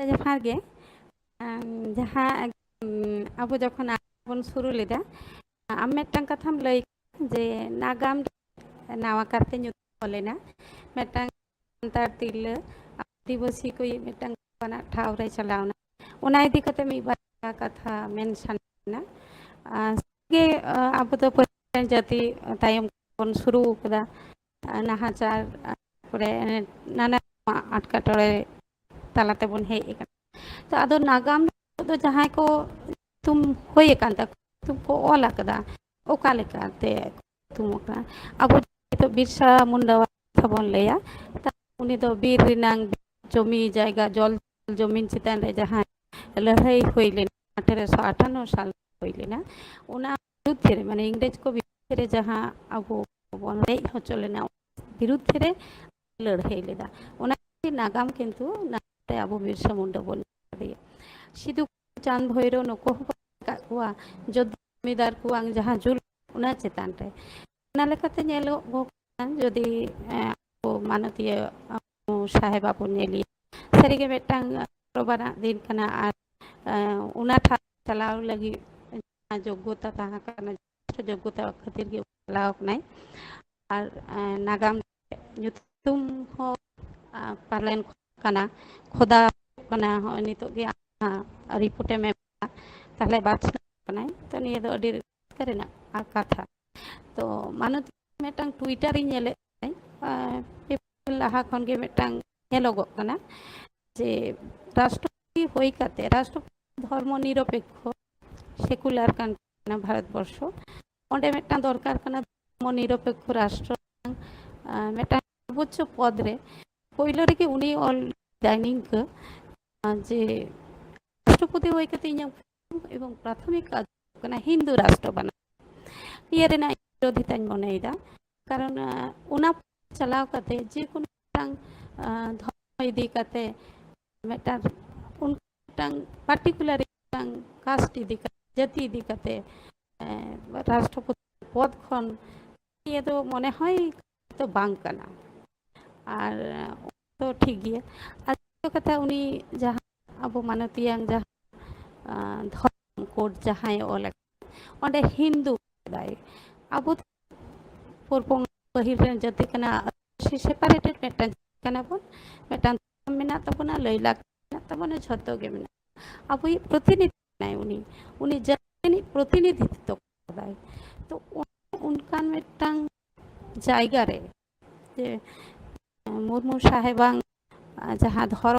ᱡᱚᱦᱟᱨ ᱜᱮ᱾ ᱟᱢ, ᱡᱟᱦᱟᱸ, ᱩᱢ, ᱟᱵᱚ ᱡᱚᱠᱷᱚᱱ ᱵᱚᱱ ᱥᱩᱨᱩ ᱞᱮᱫᱟ, ᱟᱢ ᱢᱤᱫᱴᱟᱝ ᱠᱟᱛᱷᱟᱢ ᱞᱟᱹᱭ ᱠᱮᱫᱟ ᱡᱮ ᱱᱟᱜᱟᱢ ᱱᱟᱣᱟ ᱠᱟᱨᱛᱮ ᱧᱩᱛᱩᱢ ᱚᱞ ᱮᱱᱟ, ᱢᱤᱫᱴᱟᱝ ᱥᱟᱱᱛᱟᱲ ᱛᱤᱨᱞᱟᱹ ᱟᱹᱫᱤᱵᱟᱹᱥᱤ ᱠᱚ ᱢᱤᱫᱴᱟᱝ ᱱᱚᱝᱠᱟᱱᱟᱜ ᱴᱷᱟᱶ ᱨᱮ ᱪᱟᱞᱟᱣ ᱮᱱᱟ᱾ ᱚᱱᱟ ᱤᱫᱤ ᱠᱟᱛᱮ ᱢᱤᱫ ᱵᱟᱨ ᱠᱟᱛᱷᱟ ᱢᱮᱱ ᱥᱟᱱᱟ ᱠᱟᱱᱟ᱾ ᱟᱨ ᱥᱟᱹᱨᱤᱜᱮ, ᱟᱵᱚ ᱫᱚ ᱯᱟᱹᱨᱥᱤ ᱡᱟᱹᱛᱤ ᱛᱟᱭᱚᱢ ᱵᱚᱱ ᱥᱩᱨᱩ ᱠᱟᱫᱟ᱾ ᱱᱟᱦᱟᱪᱟᱨ ᱠᱚᱨᱮ ᱱᱟᱱᱟ ᱨᱚᱠᱚᱢᱟᱜ ᱮᱴᱠᱮᱴᱚᱬᱮ ᱛᱟᱞᱟ ᱛᱮᱵᱚᱱ ᱦᱮᱡ ᱟᱠᱟᱱᱟ᱾ ᱛᱚ ᱟᱫᱚ ᱱᱟᱜᱟᱢ ᱫᱚ ᱡᱟᱦᱟᱸᱭ ᱠᱚ ᱧᱩᱛᱩᱢ ᱦᱩᱭ ᱟᱠᱟᱱ ᱛᱟᱠᱚ, ᱧᱩᱛᱩᱢ ᱠᱚ ᱚᱞ ᱟᱠᱟᱫᱟ, ᱚᱠᱟ ᱞᱮᱠᱟᱛᱮ ᱧᱩᱛᱩᱢ ᱟᱠᱟᱱᱟ? ᱟᱵᱚ ᱱᱤᱛᱚᱜ ᱵᱤᱨᱥᱟ ᱢᱩᱱᱰᱟᱣᱟᱜ ᱠᱟᱛᱷᱟ ᱵᱚᱱ ᱞᱟᱹᱭᱟ, ᱛᱟᱦᱞᱮ ᱩᱱᱤ ᱫᱚ ᱵᱤᱨ ᱨᱮᱱᱟᱝ ᱡᱚᱢᱤ ᱡᱟᱭᱜᱟ, ᱡᱚᱞ ᱡᱚᱢᱤᱱ ᱪᱮᱛᱟᱱ ᱨᱮ ᱡᱟᱦᱟᱸ ᱞᱟᱹᱲᱦᱟᱹᱭ ᱦᱩᱭ ᱞᱮᱱᱟ, ᱟᱴᱷᱮᱨᱚᱥᱚ ᱟᱴᱷᱟᱱᱱᱚ ᱥᱟᱞ ᱦᱩᱭ ᱞᱮᱱᱟ, ᱚᱱᱟ ᱵᱤᱨᱩᱫᱽ ᱨᱮ, ᱢᱟᱱᱮ ᱤᱝᱨᱮᱡᱽ ᱠᱚ ᱵᱤᱨᱩᱫᱽ ᱨᱮ ᱡᱟᱦᱟᱸ ᱟᱵᱚ ᱵᱚᱱ ᱦᱮᱡ ᱦᱚᱪᱚ ᱞᱮᱱᱟ, ᱵᱤᱨᱩᱫᱽ ᱨᱮ ᱞᱟᱹᱲᱦᱟᱹᱭ ᱞᱮᱫᱟ᱾ ᱚᱱᱟ ᱠᱷᱟᱹᱛᱤᱨ ᱱᱟᱜᱟᱢ ᱠᱤᱱᱛᱩ ᱱᱟᱛᱮ ᱟᱵᱚ ᱵᱤᱨᱥᱟ ᱢᱩᱱᱰᱟ ᱵᱚᱱ ᱧᱮᱞ ᱠᱟᱫᱮᱭᱟ᱾ ᱥᱤᱫᱩ ᱠᱟᱹᱱᱦᱩ, ᱪᱟᱸᱫᱽ ᱵᱷᱳᱭᱨᱳ ᱱᱩᱠᱩ ᱦᱚᱸ ᱵᱚᱱ ᱧᱮᱞ ᱟᱠᱟᱫ ᱠᱚᱣᱟ, ᱡᱚᱫᱤ ᱡᱚᱢᱤᱫᱟᱨ ᱠᱚᱣᱟᱜ ᱡᱟᱦᱟᱸ ᱡᱩᱞ, ᱚᱱᱟ ᱪᱮᱛᱟᱱ ᱨᱮ᱾ ᱚᱱᱟ ᱞᱮᱠᱟᱛᱮ ᱧᱮᱞᱚᱜᱚᱜ ᱠᱟᱱᱟ, ᱡᱚᱫᱤ, ᱮ, ᱟᱵᱚ ᱢᱟᱱᱚᱛᱤᱭᱟᱹ, ᱟᱵᱚ ᱥᱟᱦᱮᱵᱟ ᱵᱚᱱ ᱧᱮᱞᱮᱭᱟ, ᱥᱟᱹᱨᱤᱜᱮ ᱢᱤᱫᱴᱟᱝ ᱜᱚᱨᱚᱵᱟᱱᱟᱜ ᱫᱤᱱ ᱠᱟᱱᱟ᱾ ᱟᱨ, ᱮ, ᱚᱱᱟ ᱴᱷᱟᱶ ᱪᱟᱞᱟᱣ ᱞᱟᱹᱜᱤᱫ ᱡᱟᱦᱟᱸ ᱡᱳᱜᱽᱜᱚᱛᱟ ᱛᱟᱦᱮᱸ ᱠᱟᱱᱟ, ᱡᱚᱛᱷᱮᱥᱴᱚ ᱡᱳᱜᱽᱜᱚᱛᱟ ᱠᱷᱟᱹᱛᱤᱨ ᱜᱮ ᱪᱟᱞᱟᱣ ᱠᱟᱱᱟᱭ᱾ ᱟᱨ, ᱮ, ᱱᱟᱜᱟᱢ ᱧᱩᱛᱩᱢ ᱦᱚᱸ, ᱟ, ᱯᱟᱞᱮᱱ ᱠᱟᱱᱟ, ᱠᱷᱚᱫᱟ ᱠᱟᱱᱟ, ᱦᱚᱸᱜᱼᱚᱭ ᱱᱤᱛᱚᱜ ᱜᱮ ᱟᱢᱟᱜ ᱨᱤᱯᱳᱨᱴ ᱮᱢ ᱮᱢ ᱠᱟᱜᱼᱟ, ᱛᱟᱦᱞᱮ ᱵᱟᱪᱷᱱᱟᱣ ᱠᱟᱱᱟᱭ᱾ ᱛᱚ ᱱᱤᱭᱟᱹ ᱫᱚ ᱟᱹᱰᱤ ᱨᱟᱹᱥᱠᱟᱹ ᱨᱮᱱᱟᱜ ᱟᱨ ᱠᱟᱛᱷᱟ᱾ ᱛᱚ ᱢᱟᱱᱚᱛ ᱢᱤᱫᱴᱟᱝ ᱴᱩᱭᱴᱟᱨ ᱤᱧ ᱧᱮᱞᱮᱫ ᱛᱟᱦᱮᱸᱫ, ᱟ, ᱯᱮ ᱯᱩᱱ ᱞᱟᱦᱟ ᱠᱷᱚᱱ ᱜᱮ ᱢᱤᱫᱴᱟᱝ ᱧᱮᱞᱚᱜᱚᱜ ᱠᱟᱱᱟ ᱡᱮ ᱨᱟᱥᱴᱨᱚᱯᱚᱛᱤ ᱦᱩᱭ ᱠᱟᱛᱮ, ᱨᱟᱥᱴᱨᱚᱯᱚᱛᱤ ᱫᱷᱚᱨᱢᱚ ᱱᱤᱨᱚᱯᱮᱠᱠᱷᱚ, ᱥᱮᱠᱩᱞᱟᱨ ᱠᱟᱱ ᱛᱟᱵᱚᱱᱟ ᱵᱷᱟᱨᱚᱛ ᱵᱚᱨᱥᱚ, ᱚᱸᱰᱮ ᱢᱤᱫᱴᱟᱝ ᱫᱚᱨᱠᱟᱨ ᱠᱟᱱᱟ ᱫᱷᱚᱨᱢᱚ ᱱᱤᱨᱚᱯᱮᱠᱠᱷᱚ ᱨᱟᱥᱴᱨᱚ, ᱟ, ᱢᱤᱫᱴᱟᱝ ᱥᱚᱨᱵᱚᱪᱪᱚ ᱯᱚᱫᱽ ᱨᱮ᱾ ᱯᱳᱭᱞᱳ ᱨᱮᱜᱮ ᱩᱱᱤ ᱚᱞ ᱞᱮᱫᱟᱭ ᱱᱤᱝᱠᱟᱹ, ᱟ, ᱡᱮ ᱨᱟᱥᱴᱨᱚᱯᱚᱛᱤ ᱦᱩᱭ ᱠᱟᱛᱮ ᱤᱧᱟᱹᱜ ᱯᱨᱚᱛᱷᱚᱢ ᱮᱵᱚᱝ ᱯᱨᱟᱛᱷᱚᱢᱤᱠ ᱠᱟᱡᱽ ᱦᱩᱭᱩᱜ ᱠᱟᱱᱟ ᱦᱤᱱᱫᱩ ᱨᱟᱥᱴᱨᱚ ᱵᱮᱱᱟᱣ᱾ ᱱᱤᱭᱟᱹ ᱨᱮᱱᱟᱜ ᱵᱤᱨᱳᱫᱷᱤᱛᱟᱧ ᱢᱚᱱᱮᱭᱮᱫᱟ, ᱠᱟᱨᱚᱱ, ᱟ, ᱚᱱᱟ ᱪᱟᱞᱟᱣ ᱠᱟᱛᱮ ᱡᱮᱠᱳᱱᱳ ᱢᱤᱫᱴᱟᱝ, ᱟ, ᱫᱷᱚᱨᱢᱚ ᱤᱫᱤ ᱠᱟᱛᱮ ᱢᱤᱫᱴᱟᱝ ᱚᱱᱠᱟ ᱢᱤᱫᱴᱟᱝ ᱯᱟᱨᱴᱤᱠᱩᱞᱟᱨ ᱢᱤᱫᱴᱟᱝ ᱠᱟᱥᱴ ᱤᱫᱤ ᱠᱟᱛᱮ, ᱡᱟᱹᱛᱤ ᱤᱫᱤ ᱠᱟᱛᱮ ᱨᱟᱥᱴᱨᱚᱯᱚᱛᱤ ᱯᱚᱫ ᱠᱷᱚᱱ ᱤᱭᱟᱹ ᱫᱚ ᱢᱚᱱᱮ ᱦᱚᱭ ᱫᱚ ᱵᱟᱝ ᱠᱟᱱᱟ᱾ ᱟᱨ ᱫᱚ ᱴᱷᱤᱠ ᱜᱮᱭᱟ᱾ ᱟᱨ ᱪᱮᱫ ᱠᱟᱛᱷᱟ, ᱩᱱᱤ ᱡᱟᱦᱟᱸ ᱟᱵᱚ ᱢᱟᱱᱚᱛᱤᱭᱟᱝ ᱡᱟᱦᱟᱸ ᱫᱷᱚᱨᱚᱢ ᱠᱳᱰ ᱡᱟᱦᱟᱸᱭ ᱚᱞ ᱟᱠᱟᱫ, ᱚᱸᱰᱮ ᱦᱤᱱᱫᱩ ᱠᱟᱫᱟᱭ᱾ ᱟᱵᱚ ᱯᱩᱨᱵᱚ ᱯᱟᱹᱦᱤᱞ ᱨᱮᱱ ᱡᱟᱹᱛᱤ ᱠᱟᱱᱟ, ᱥᱮᱯᱟᱨᱮᱴᱮᱰ ᱢᱤᱫᱴᱟᱝ ᱡᱟᱹᱛᱤ ᱠᱟᱱᱟ ᱵᱚᱱ, ᱢᱤᱫᱴᱟᱝ ᱫᱷᱚᱨᱚᱢ ᱢᱮᱱᱟᱜ ᱛᱟᱵᱚᱱᱟ, ᱞᱟᱹᱭ ᱞᱟᱠᱪᱟᱨ ᱢᱮᱱᱟᱜ ᱛᱟᱵᱚᱱᱟ, ᱡᱷᱚᱛᱚ ᱜᱮ ᱢᱮᱱᱟᱜᱼᱟ᱾ ᱟᱵᱚᱭᱤᱡ ᱯᱨᱚᱛᱤᱱᱤᱫᱷᱤ ᱠᱟᱱᱟᱭ ᱩᱱᱤ, ᱩᱱᱤ ᱡᱟᱹᱛᱤ ᱨᱤᱱᱤᱡ ᱯᱨᱚᱛᱤᱱᱤᱫᱷᱤᱛᱛᱚ ᱠᱟᱫᱟᱭ᱾ ᱛᱚ ᱚᱱᱠᱟᱱ ᱢᱤᱫᱴᱟᱝ ᱡᱟᱭᱜᱟ ᱨᱮ ᱡᱮ ᱢᱩᱨᱢᱩ ᱥᱟᱦᱮᱵᱟᱝ ᱡᱟᱦᱟᱸ ᱫᱷᱚᱨᱚᱢ